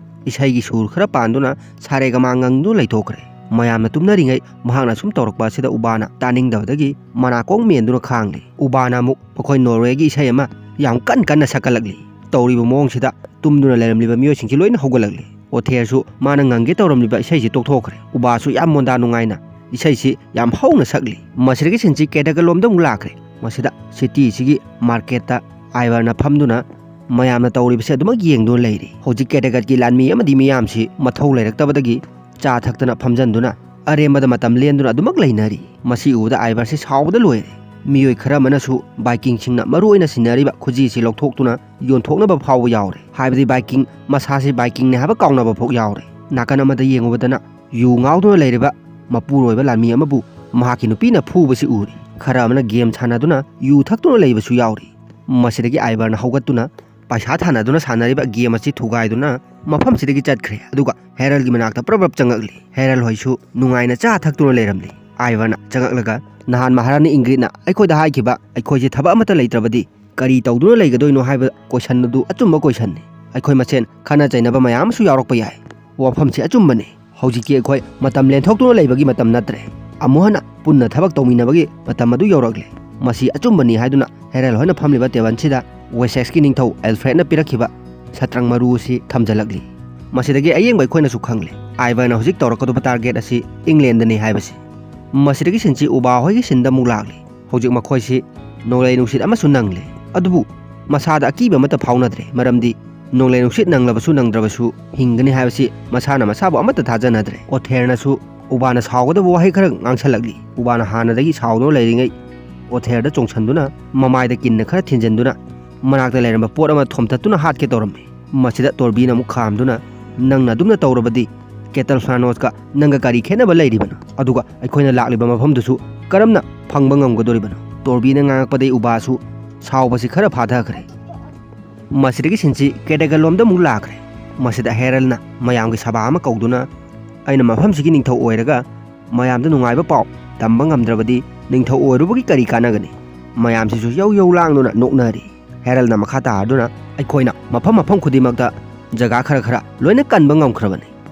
ꯏꯁꯩꯒꯤ ꯁꯨꯔ ꯈꯔ ꯄꯥꯟꯗꯨꯅ ꯁꯥꯔꯦꯒꯃꯥ ꯉꯪꯗꯨꯅ ꯂꯩꯊꯣꯛꯈ꯭ꯔꯦ꯫ ꯃꯌꯥꯝꯅ ꯇꯨꯝꯅꯔꯤꯉꯩ ꯃꯍꯥꯛꯅ ꯁꯨꯝ ꯇꯧꯔꯛꯄ ꯑꯁꯤꯗ ꯎꯕꯥꯅ ꯇꯥꯅꯤꯡꯗꯕꯗꯒꯤ ꯃꯅꯥꯀꯣꯡ ꯃꯦꯟꯗꯨꯅ ꯈꯥꯡꯂꯤ꯫ ꯎꯕꯥꯅ ꯑꯃꯨꯛ ꯃꯈꯣꯏ ꯅꯣꯔꯋꯦꯒꯤ ꯏꯁꯩ ꯑꯃ ꯌꯥꯝ ꯀꯟ ꯀꯟꯅ ꯁꯛꯀꯠꯂꯛꯂꯤ꯫ ꯇꯧꯔꯤꯕ ꯃꯑꯣꯡꯁꯤꯗ ꯇꯨꯝꯗꯨꯅ ꯂꯩꯔꯝꯂꯤꯕ ꯃꯤꯑꯣꯏꯁꯤꯡꯁꯤ ꯂꯣꯏꯅ ꯍꯧꯒꯠꯂꯛꯂꯤ꯫ ꯑꯣꯊꯦꯔꯁꯨ ꯃꯥꯅ ꯉꯪꯒꯦ ꯇꯧꯔꯝꯂꯤꯕ ꯏꯁꯩꯁꯤ ꯇꯣꯛꯊꯣꯛꯈ꯭ꯔꯦ꯫ ꯎꯕꯥꯁꯨ ꯌꯥꯝ ꯃꯣꯟꯗꯥ ꯅꯨꯡꯉꯥꯏꯅ ꯏꯁꯩꯁꯤ ꯌꯥꯝ ꯍꯧꯅ ꯁꯛꯂꯤ꯫ ꯃꯁꯤꯗꯒꯤ ꯁꯤꯟꯁꯤ ꯀꯦꯗꯒꯠꯂꯣꯝꯗ ꯑꯃꯨꯛ ꯂꯥꯛꯈ꯭ꯔꯦ꯫ ꯃꯁꯤꯗ ꯁꯤꯇꯤꯁꯤꯒꯤ ꯃꯥꯔꯀꯦꯠꯇ ꯑꯥꯏꯕꯔꯅ ꯐꯝꯗꯨꯅ ꯃꯌꯥꯝꯅ ꯇꯧꯔꯤꯕꯁꯤ ꯑꯗꯨꯃꯛ ꯌꯦꯡꯗꯨꯅ ꯂꯩꯔꯤ꯫ ꯍꯧꯖꯤꯛ ꯀꯦꯗꯒꯠꯀꯤ ꯂꯥꯟꯃꯤ ꯑꯃꯗꯤ ꯃꯤꯌꯥꯝꯁꯤ ꯃꯊꯧ ꯂꯩꯔꯛꯇꯕꯗꯒꯤ ꯆꯥ ꯊꯛꯇꯅ ꯐꯝꯖꯟꯗꯨꯅ ꯑꯔꯦꯝꯕꯗ ꯃꯇꯝ ꯂꯦꯟꯗꯨꯅ ꯑꯗꯨꯃꯛ ꯂꯩꯅꯔꯤ꯫ ꯃꯁꯤ ꯎꯕꯗ ꯑꯥꯏꯕꯔꯁꯤ ꯁꯥꯎꯕꯗ ꯂꯣꯏꯔꯦ꯫ ꯃꯤꯑꯣꯏ ꯈꯔ ꯑꯃꯅꯁꯨ ꯚꯥꯏꯀꯤꯡꯁꯤꯡꯅ ꯃꯔꯨꯑꯣꯏꯅ ꯁꯤꯟꯅꯔꯤꯕ ꯈꯨꯖꯤꯁꯤ ꯂꯧꯊꯣꯛꯇꯨꯅ ꯌꯣꯟꯊꯣꯛꯅꯕ ꯐꯥꯎꯕ ꯌꯥꯎꯔꯦ꯫ ꯍꯥꯏꯕꯗꯤ ꯚꯥꯏꯀꯤꯡ ꯃꯁꯥꯁꯤ ꯚꯥꯏꯀꯤꯡꯅꯤ ꯍꯥꯏꯕ ꯀꯥꯎꯅꯕ ꯐꯥꯎ ꯌꯥꯎꯔꯦ꯫ ꯅꯥꯀꯟ ꯑꯃꯗ ꯌꯦꯡꯉꯨꯕꯗꯅ ꯌꯨ ꯉꯥꯎꯗꯨꯅ ꯂꯩꯔꯤꯕ ꯃꯄꯨꯔꯣꯏꯕ ꯂꯥꯟꯃꯤ ꯑꯃꯕꯨ ꯃꯍꯥꯛꯀꯤ ꯅꯨꯄꯤꯅ ꯐꯨꯕꯁꯤ ꯎꯔꯤ꯫ ꯈꯔ ꯑꯃꯅ ꯒꯦꯝ ꯁꯥꯟꯅꯗꯨꯅ ꯌꯨ ꯊꯛꯇꯨꯅ ꯂꯩꯕꯁꯨ ꯌꯥꯎꯔꯤ꯫ ꯃꯁꯤꯗꯒꯤ ꯑꯥꯏꯕꯔꯅ ꯍꯧꯒꯠꯇꯨꯅ ꯄꯩꯁꯥ ꯊꯥꯅꯗꯨꯅ ꯁꯥꯟꯅꯔꯤꯕ ꯒꯦꯝ ꯑꯁꯤ ꯊꯨꯒꯥꯏꯗꯨꯅ ꯃꯐꯝꯁꯤꯗꯒꯤ ꯆꯠꯈ꯭ꯔꯦ꯫ ꯑꯗꯨꯒ ꯍꯦꯔꯜꯒꯤ ꯃꯅꯥꯛꯇ ꯄ꯭ꯔꯞ ꯄ꯭ꯔꯞ ꯆꯪꯉꯛꯂꯤ꯫ ꯍꯦꯔꯜ ꯍꯣꯏꯁꯨ ꯅꯨꯡꯉꯥꯏꯅ ꯆꯥ ꯊꯛꯇꯨꯅ ꯂꯩꯔꯝꯂꯤ꯫ ꯑꯥꯏꯚꯔꯅ ꯆꯪꯉꯛꯂꯒ, "ꯅꯍꯥꯟ ꯃꯍꯥꯔꯥꯅꯤ ꯏꯪꯒ꯭ꯔꯤꯠꯅ ꯑꯩꯈꯣꯏꯗ ꯍꯥꯏꯈꯤꯕ ꯑꯩꯈꯣꯏꯁꯦ ꯊꯕꯛ ꯑꯃꯠꯇ ꯂꯩꯇ꯭ꯔꯕꯗꯤ ꯀꯔꯤ ꯇꯧꯗꯨꯅ ꯂꯩꯒꯗꯣꯏꯅꯣ ꯍꯥꯏꯕ ꯀꯣꯏꯁꯟ ꯑꯗꯨ ꯑꯆꯨꯝꯕ ꯀꯣꯏꯁꯟꯅꯤ꯫ ꯑꯩꯈꯣꯏ ꯃꯁꯦꯟ ꯈꯠꯅ ꯆꯩꯅꯕ ꯃꯌꯥꯝ ꯑꯃꯁꯨ ꯌꯥꯎꯔꯛꯄ ꯌꯥꯏ꯫ ꯋꯥꯐꯝꯁꯤ ꯑꯆꯨꯝꯕꯅꯤ꯫ ꯍꯧꯖꯤꯛꯇꯤ ꯑꯩꯈꯣꯏ ꯃꯇꯝ ꯂꯦꯟꯊꯣꯛꯇꯨꯅ ꯂꯩꯕꯒꯤ ꯃꯇꯝ ꯅꯠꯇ꯭ꯔꯦ꯫ ꯑꯃꯨꯛ ꯍꯟꯅ ꯄꯨꯟꯅ ꯊꯕꯛ ꯇꯧꯃꯤꯟꯅꯕꯒꯤ ꯃꯇꯝ ꯑꯗꯨ ꯌꯧꯔꯛꯂꯦ꯫" ꯃꯁꯤ ꯑꯆꯨꯝꯕꯅꯤ ꯍꯥꯏꯗꯨꯅ ꯍꯦꯔꯜ ꯍꯣꯏꯅ ꯐꯝꯂꯤꯕ ꯇꯦꯕꯜꯁꯤꯗ ꯋꯦꯁꯦꯛꯁꯀꯤ ꯅꯤꯡꯊꯧ ꯑꯦꯜꯐ꯭ꯔꯦꯗꯅ ꯄꯤꯔꯛꯈꯤꯕ ꯁꯇ꯭ꯔꯪ ꯃꯔꯨ ꯑꯁꯤ ꯊꯝꯖꯤꯜꯂꯛꯂꯤ꯫ ꯃꯁꯤꯗꯒꯤ ꯑꯌꯦꯡꯕ ꯑꯩꯈꯣꯏꯅꯁꯨ ꯈꯪꯂꯦ, ꯑꯥꯏꯚꯔꯅ ꯍꯧꯖꯤꯛ ꯇꯧꯔꯛꯀꯗꯧꯕ ꯇꯥꯔꯒꯦꯠ ꯑꯁꯤ ꯏꯪꯂꯦꯟꯗꯅꯤ ꯍꯥꯏꯕꯁꯤ꯫ ꯃꯁꯤꯗꯒꯤ ꯁꯤꯟꯁꯤ ꯎꯕꯥ ꯍꯣꯏꯒꯤ ꯁꯤꯟꯗ ꯑꯃꯨꯛ ꯂꯥꯛꯂꯤ꯫ ꯍꯧꯖꯤꯛ ꯃꯈꯣꯏꯁꯤ ꯅꯣꯡꯂꯩ ꯅꯨꯡꯁꯤꯠ ꯑꯃꯁꯨ ꯅꯪꯂꯦ꯫ ꯑꯗꯨꯕꯨ ꯃꯁꯥꯗ ꯑꯀꯤꯕ ꯑꯃꯠꯇ ꯐꯥꯎꯅꯗ꯭ꯔꯦ, ꯃꯔꯝꯗꯤ ꯅꯣꯡꯂꯩ ꯅꯨꯡꯁꯤꯠ ꯅꯪꯂꯕꯁꯨ ꯅꯪꯗ꯭ꯔꯕꯁꯨ ꯍꯤꯡꯒꯅꯤ ꯍꯥꯏꯕꯁꯤ ꯃꯁꯥꯅ ꯃꯁꯥꯕꯨ ꯑꯃꯠꯇ ꯊꯥꯖꯅꯗ꯭ꯔꯦ꯫ ꯑꯣꯊꯦꯔꯅꯁꯨ ꯎꯕꯥꯅ ꯁꯥꯎꯒꯗꯕ ꯋꯥꯍꯩ ꯈꯔ ꯉꯥꯡꯁꯜꯂꯛꯂꯤ꯫ ꯎꯕꯥꯅ ꯍꯥꯟꯅꯗꯒꯤ ꯁꯥꯎꯗꯨꯅ ꯂꯩꯔꯤꯉꯩ ꯑꯣꯊꯦꯔꯗ ꯆꯣꯡꯁꯟꯗꯨꯅ ꯃꯃꯥꯏꯗ ꯀꯤꯟꯅ ꯈꯔ ꯊꯤꯟꯖꯤꯟꯗꯨꯅ ꯃꯅꯥꯛꯇ ꯂꯩꯔꯝꯕ ꯄꯣꯠ ꯑꯃ ꯊꯣꯝꯇꯠꯇꯨꯅ ꯍꯥꯠꯀꯦ ꯇꯧꯔꯝꯃꯤ꯫ ꯃꯁꯤꯗ ꯇꯣꯔꯕꯤꯅ ꯑꯃꯨꯛ ꯈꯥꯝꯗꯨꯅ, "ꯅꯪꯅ ꯑꯗꯨꯝꯅ ꯇꯧꯔꯕꯗꯤ ꯀꯦꯇꯜ ꯐ꯭ꯂꯥꯅꯣꯁꯀ ꯅꯪꯒ ꯀꯔꯤ ꯈꯦꯠꯅꯕ ꯂꯩꯔꯤꯕꯅꯣ? ꯑꯗꯨꯒ ꯑꯩꯈꯣꯏꯅ ꯂꯥꯛꯂꯤꯕ ꯃꯐꯝꯗꯨꯁꯨ ꯀꯔꯝꯅ ꯐꯪꯕ ꯉꯝꯒꯗꯣꯔꯤꯕꯅꯣ?" ꯇꯣꯔꯕꯤꯅ ꯉꯥꯡꯉꯛꯄꯗꯒꯤ ꯎꯕꯥꯁꯨ ꯁꯥꯎꯕꯁꯤ ꯈꯔ ꯐꯥꯊꯈ꯭ꯔꯦ꯫ ꯃꯁꯤꯗꯒꯤ ꯁꯤꯟꯁꯤ ꯀꯦꯗꯦꯒꯜꯂꯣꯝꯗ ꯑꯃꯨꯛ ꯂꯥꯛꯈ꯭ꯔꯦ꯫ ꯃꯁꯤꯗ ꯍꯦꯔꯜꯅ ꯃꯌꯥꯝꯒꯤ ꯁꯚꯥ ꯑꯃ ꯀꯧꯗꯨꯅ, "ꯑꯩꯅ ꯃꯐꯝꯁꯤꯒꯤ ꯅꯤꯡꯊꯧ ꯑꯣꯏꯔꯒ ꯃꯌꯥꯝꯗ ꯅꯨꯡꯉꯥꯏꯕ ꯄꯥꯎ ꯇꯝꯕ ꯉꯝꯗ꯭ꯔꯕꯗꯤ ꯅꯤꯡꯊꯧ ꯑꯣꯏꯔꯨꯕꯒꯤ ꯀꯔꯤ ꯀꯥꯟꯅꯒꯅꯤ?" ꯃꯌꯥꯝꯁꯤꯁꯨ ꯌꯧ ꯌꯧ ꯂꯥꯡꯗꯨꯅ ꯅꯣꯛꯅꯔꯤ꯫ ꯍꯦꯔꯜꯅ ꯃꯈꯥ ꯇꯥꯗꯨꯅ, "ꯑꯩꯈꯣꯏꯅ ꯃꯐꯝ ꯃꯐꯝ ꯈꯨꯗꯤꯡꯃꯛꯇ ꯖꯒꯥ ꯈꯔ ꯈꯔ ꯂꯣꯏꯅ ꯀꯟꯕ ꯉꯝꯈ꯭ꯔꯕꯅꯤ꯫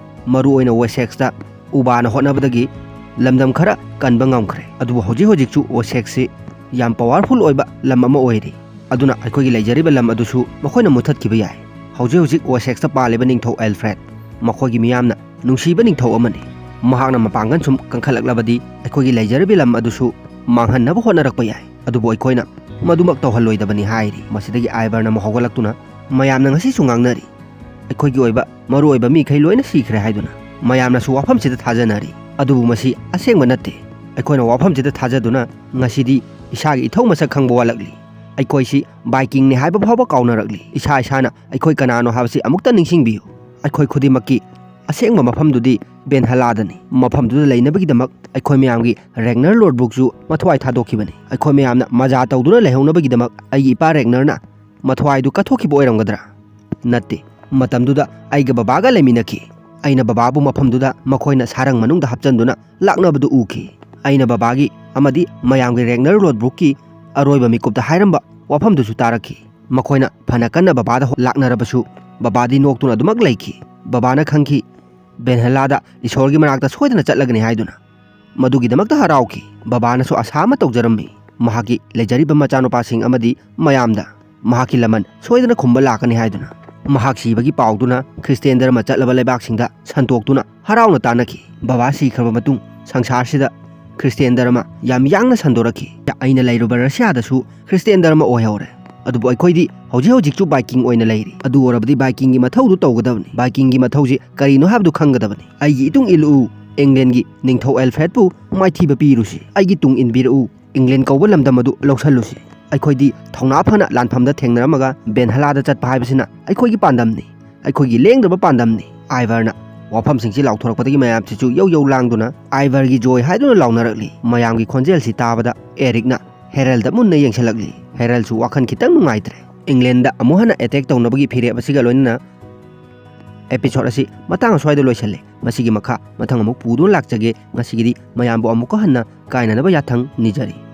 ꯃꯔꯨ ꯑꯣꯏꯅ ꯋꯦꯁꯦꯛꯁꯇ ꯎꯕꯥꯅ ꯍꯣꯠꯅꯕꯗꯒꯤ ꯂꯝꯗꯝ ꯈꯔ ꯀꯟꯕ ꯉꯝꯈ꯭ꯔꯦ꯫ ꯑꯗꯨꯕꯨ ꯍꯧꯖꯤꯛ ꯍꯧꯖꯤꯛꯁꯨ ꯋꯦꯁꯦꯛꯁꯤ ꯌꯥꯝ ꯄꯋꯥꯔꯐꯨꯜ ꯑꯣꯏꯕ ꯂꯝ ꯑꯃ ꯑꯣꯏꯔꯤ꯫ ꯑꯗꯨꯅ ꯑꯩꯈꯣꯏꯒꯤ ꯂꯩꯖꯔꯤꯕ ꯂꯝ ꯑꯗꯨꯁꯨ ꯃꯈꯣꯏꯅ ꯃꯨꯠꯊꯠꯈꯤꯕ ꯌꯥꯏ꯫ ꯍꯧꯖꯤꯛ ꯍꯧꯖꯤꯛ ꯋꯦꯁꯦꯛꯁꯇ ꯄꯥꯜꯂꯤꯕ ꯅꯤꯡꯊꯧ ꯑꯦꯜꯐ꯭ꯔꯦꯗ, ꯃꯈꯣꯏꯒꯤ ꯃꯤꯌꯥꯝꯅ ꯅꯨꯡꯁꯤꯕ ꯅꯤꯡꯊꯧ ꯑꯃꯅꯤ꯫ ꯃꯍꯥꯛꯅ ꯃꯄꯥꯡꯒꯜ ꯁꯨꯝ ꯀꯟꯈꯠꯂꯛꯂꯕꯗꯤ ꯑꯩꯈꯣꯏꯒꯤ ꯂꯩꯖꯔꯤꯕ ꯂꯝ ꯑꯗꯨꯁꯨ ꯃꯥꯡꯍꯟꯅꯕ ꯍꯣꯠꯅꯔꯛꯄ ꯌꯥꯏ꯫ ꯑꯗꯨꯕꯨ ꯑꯩꯈꯣꯏꯅ ꯃꯗꯨꯃꯛ ꯇꯧꯍꯜꯂꯣꯏꯗꯕꯅꯤ" ꯍꯥꯏꯔꯤ꯫ ꯃꯁꯤꯗꯒꯤ ꯑꯥꯏꯚꯔꯅ ꯑꯃꯨꯛ ꯍꯧꯒꯠꯂꯛꯇꯨꯅ, "ꯃꯌꯥꯝꯅ ꯉꯁꯤꯁꯨ ꯉꯥꯡꯅꯔꯤ, ꯑꯩꯈꯣꯏꯒꯤ ꯑꯣꯏꯕ ꯃꯔꯨꯑꯣꯏꯕ ꯃꯤꯈꯩ ꯂꯣꯏꯅ ꯁꯤꯈ꯭ꯔꯦ ꯍꯥꯏꯗꯨꯅ꯫ ꯃꯌꯥꯝꯅꯁꯨ ꯋꯥꯐꯝꯁꯤꯗ ꯊꯥꯖꯅꯔꯤ꯫ ꯑꯗꯨꯕꯨ ꯃꯁꯤ ꯑꯁꯦꯡꯕ ꯅꯠꯇꯦ꯫ ꯑꯩꯈꯣꯏꯅ ꯋꯥꯐꯝꯁꯤꯗ ꯊꯥꯖꯗꯨꯅ ꯉꯁꯤꯗꯤ ꯏꯁꯥꯒꯤ ꯏꯊꯧ ꯃꯁꯛ ꯈꯪꯕ ꯋꯥꯠꯂꯛꯂꯤ꯫ ꯑꯩꯈꯣꯏꯁꯤ ꯚꯥꯏꯀꯤꯡꯅꯤ ꯍꯥꯏꯕ ꯐꯥꯎꯕ ꯀꯥꯎꯅꯔꯛꯂꯤ꯫ ꯏꯁꯥ ꯏꯁꯥꯅ ꯑꯩꯈꯣꯏ ꯀꯅꯥꯅꯣ ꯍꯥꯏꯕꯁꯤ ꯑꯃꯨꯛꯇ ꯅꯤꯡꯁꯤꯡꯕꯤꯌꯨ꯫ ꯑꯩꯈꯣꯏ ꯈꯨꯗꯤꯡꯃꯛꯀꯤ ꯑꯁꯦꯡꯕ ꯃꯐꯝꯗꯨꯗꯤ ꯕꯦꯟꯍꯂꯥꯗꯅꯤ꯫ ꯃꯐꯝꯗꯨꯗ ꯂꯩꯅꯕꯒꯤꯗꯃꯛ ꯑꯩꯈꯣꯏ ꯃꯌꯥꯝꯒꯤ ꯔꯦꯒꯅꯔ ꯂꯣꯔꯗꯕ꯭ꯔꯨꯛꯁꯨ ꯃꯊ꯭ꯋꯥꯏ ꯊꯥꯗꯣꯛꯈꯤꯕꯅꯤ꯫ ꯑꯩꯈꯣꯏ ꯃꯌꯥꯝꯅ ꯃꯖꯥ ꯇꯧꯗꯨꯅ ꯂꯩꯍꯧꯅꯕꯒꯤꯗꯃꯛ ꯑꯩꯒꯤ ꯏꯄꯥ ꯔꯦꯒꯅꯔꯅ ꯃꯊ꯭ꯋꯥꯏꯗꯨ ꯀꯠꯊꯣꯛꯈꯤꯕ ꯑꯣꯏꯔꯝꯒꯗ꯭ꯔꯥ? ꯅꯠꯇꯦ꯫ ꯃꯇꯝꯗꯨꯗ ꯑꯩꯒ ꯕꯕꯥꯒ ꯂꯩꯃꯤꯟꯅꯈꯤ꯫ ꯑꯩꯅ ꯕꯕꯥꯕꯨ ꯃꯐꯝꯗꯨꯗ ꯃꯈꯣꯏꯅ ꯁꯥꯔꯪ ꯃꯅꯨꯡꯗ ꯍꯥꯞꯆꯟꯗꯨꯅ ꯂꯥꯛꯅꯕꯗꯨ ꯎꯈꯤ꯫ ꯑꯩꯅ ꯕꯕꯥꯒꯤ ꯑꯃꯗꯤ ꯃꯌꯥꯝꯒꯤ ꯔꯦꯒꯅꯔ ꯂꯣꯗꯕ꯭ꯔꯨꯛꯀꯤ ꯑꯔꯣꯏꯕ ꯃꯤꯀꯨꯞꯇ ꯍꯥꯏꯔꯝꯕ ꯋꯥꯐꯝꯗꯨꯁꯨ ꯇꯥꯔꯛꯈꯤ꯫ ꯃꯈꯣꯏꯅ ꯐꯅ ꯀꯟꯅ ꯕꯕꯥꯗ ꯍꯣ-, ꯂꯥꯛꯅꯔꯕꯁꯨ, ꯕꯕꯥꯗꯤ ꯅꯣꯛꯇꯨꯅ ꯑꯗꯨꯃꯛ ꯂꯩꯈꯤ꯫ ꯕꯕꯥꯅ ꯈꯪꯈꯤ, ꯕꯦꯟꯍꯂꯥꯗ ꯏꯁꯣꯔꯒꯤ ꯃꯅꯥꯛꯇ ꯁꯣꯏꯗꯅ ꯆꯠꯂꯒꯅꯤ ꯍꯥꯏꯗꯨꯅ꯫ ꯃꯗꯨꯒꯤꯗꯃꯛꯇ ꯍꯔꯥꯎꯈꯤ꯫ ꯕꯕꯥꯅꯁꯨ ꯑꯁꯥ ꯑꯃ ꯇꯧꯖꯔꯝꯃꯤ, ꯃꯍꯥꯛꯀꯤ ꯂꯩꯖꯔꯤꯕ ꯃꯆꯥꯅꯨꯄꯥꯁꯤꯡ ꯑꯃꯗꯤ ꯃꯌꯥꯝꯗ ꯃꯍꯥꯛꯀꯤ ꯂꯃꯟ ꯁꯣꯏꯗꯅ ꯈꯨꯝꯕ ꯂꯥꯛꯀꯅꯤ ꯍꯥꯏꯗꯨꯅ꯫ ꯃꯍꯥꯛ ꯁꯤꯕꯒꯤ ꯄꯥꯎꯗꯨꯅ ꯈ꯭ꯔꯤꯁꯇꯤꯌꯥꯟ ꯙꯔꯃ ꯆꯠꯂꯕ ꯂꯩꯕꯥꯛꯁꯤꯡꯗ ꯁꯟꯗꯣꯛꯇꯨꯅ ꯍꯔꯥꯎꯅ ꯇꯥꯟꯅꯈꯤ꯫ ꯕꯕꯥ ꯁꯤꯈ꯭ꯔꯕ ꯃꯇꯨꯡ ꯁꯪꯁꯥꯔꯁꯤꯗ ꯈ꯭ꯔꯤꯁꯇꯤꯌꯥꯟ ꯙꯔꯃ ꯌꯥꯝ ꯌꯥꯡꯅ ꯁꯟꯗꯣꯔꯛꯈꯤ꯫ ꯑꯩꯅ ꯂꯩꯔꯨꯕ ꯔꯁꯤꯌꯥꯗꯁꯨ ꯈ꯭ꯔꯤꯁꯇꯤꯌꯥꯟ ꯙꯔꯃ ꯑꯣꯏꯍꯧꯔꯦ꯫ ꯑꯗꯨꯕꯨ ꯑꯩꯈꯣꯏꯗꯤ ꯍꯧꯖꯤꯛ ꯍꯧꯖꯤꯛꯁꯨ ꯚꯥꯏꯀꯤꯡ ꯑꯣꯏꯅ ꯂꯩꯔꯤ꯫ ꯑꯗꯨ ꯑꯣꯏꯔꯕꯗꯤ ꯚꯥꯏꯀꯤꯡꯒꯤ ꯃꯊꯧꯗꯨ ꯇꯧꯒꯗꯕꯅꯤ꯫ ꯚꯥꯏꯀꯤꯡꯒꯤ ꯃꯊꯧꯁꯤ ꯀꯔꯤꯅꯣ ꯍꯥꯏꯕꯗꯨ ꯈꯪꯒꯗꯕꯅꯤ꯫ ꯑꯩꯒꯤ ꯏꯇꯨꯡ ꯏꯜꯂꯨ, ꯏꯪꯂꯦꯟꯒꯤ ꯅꯤꯡꯊꯧ ꯑꯦꯜꯐ꯭ꯔꯦꯗꯄꯨ ꯃꯥꯏꯊꯤꯕ ꯄꯤꯔꯨꯁꯤ꯫ ꯑꯩꯒꯤ ꯇꯨꯡ ꯏꯟꯕꯤꯔꯛꯎ, ꯏꯪꯂꯦꯟ ꯀꯧꯕ ꯂꯝꯗꯝ ꯑꯗꯨ ꯂꯧꯁꯜꯂꯨꯁꯤ꯫ ꯑꯩꯈꯣꯏꯗꯤ ꯊꯧꯅꯥ ꯐꯅ ꯂꯥꯟꯐꯝꯗ ꯊꯦꯡꯅꯔꯝꯃꯒ ꯕꯦꯟꯍꯂꯥꯗ ꯆꯠꯄ ꯍꯥꯏꯕꯁꯤꯅ ꯑꯩꯈꯣꯏꯒꯤ ꯄꯥꯟꯗꯝꯅꯤ, ꯑꯩꯈꯣꯏꯒꯤ ꯂꯦꯡꯗ꯭ꯔꯕ ꯄꯥꯟꯗꯝꯅꯤ꯫ ꯑꯥꯏꯚꯔꯅ ꯋꯥꯐꯝꯁꯤꯡꯁꯤ ꯂꯥꯎꯊꯣꯔꯛꯄꯗꯒꯤ ꯃꯌꯥꯝꯁꯤꯁꯨ ꯌꯧ ꯌꯧ ꯂꯥꯡꯗꯨꯅ "ꯑꯥꯏꯚꯔꯒꯤ ꯖꯣꯏ" ꯍꯥꯏꯗꯨꯅ ꯂꯥꯎꯅꯔꯛꯂꯤ꯫ ꯃꯌꯥꯝꯒꯤ ꯈꯣꯟꯖꯦꯜꯁꯤ ꯇꯥꯕꯗ ꯑꯦꯔꯤꯛꯅ ꯍꯦꯔꯜꯗ ꯃꯨꯟꯅ ꯌꯦꯡꯁꯤꯜꯂꯛꯂꯤ꯫ ꯍꯦꯔꯜꯁꯨ ꯋꯥꯈꯜ ꯈꯤꯇꯪ ꯅꯨꯡꯉꯥꯏꯇ꯭ꯔꯦ꯫ ꯏꯪꯂꯦꯟꯗ ꯑꯃꯨꯛ ꯍꯟꯅ ꯑꯦꯇꯦꯛ ꯇꯧꯅꯕꯒꯤ ꯐꯤꯔꯦꯞ ꯑꯁꯤꯒ ꯂꯣꯏꯅꯅ ꯑꯦꯄꯤꯁꯣꯗ ꯑꯁꯤ ꯃꯇꯥꯡ ꯑꯁ꯭ꯋꯥꯏꯗ ꯂꯣꯏꯁꯤꯜꯂꯦ꯫ ꯃꯁꯤꯒꯤ ꯃꯈꯥ ꯃꯊꯪ ꯑꯃꯨꯛ ꯄꯨꯗꯨꯅ ꯂꯥꯛꯆꯒꯦ꯫ ꯉꯁꯤꯒꯤꯗꯤ ꯃꯌꯥꯝꯕꯨ ꯑꯃꯨꯛꯀ ꯍꯟꯅ ꯀꯥꯏꯅꯅꯕ ꯌꯥꯊꯪ ꯅꯤꯖꯔꯤ꯫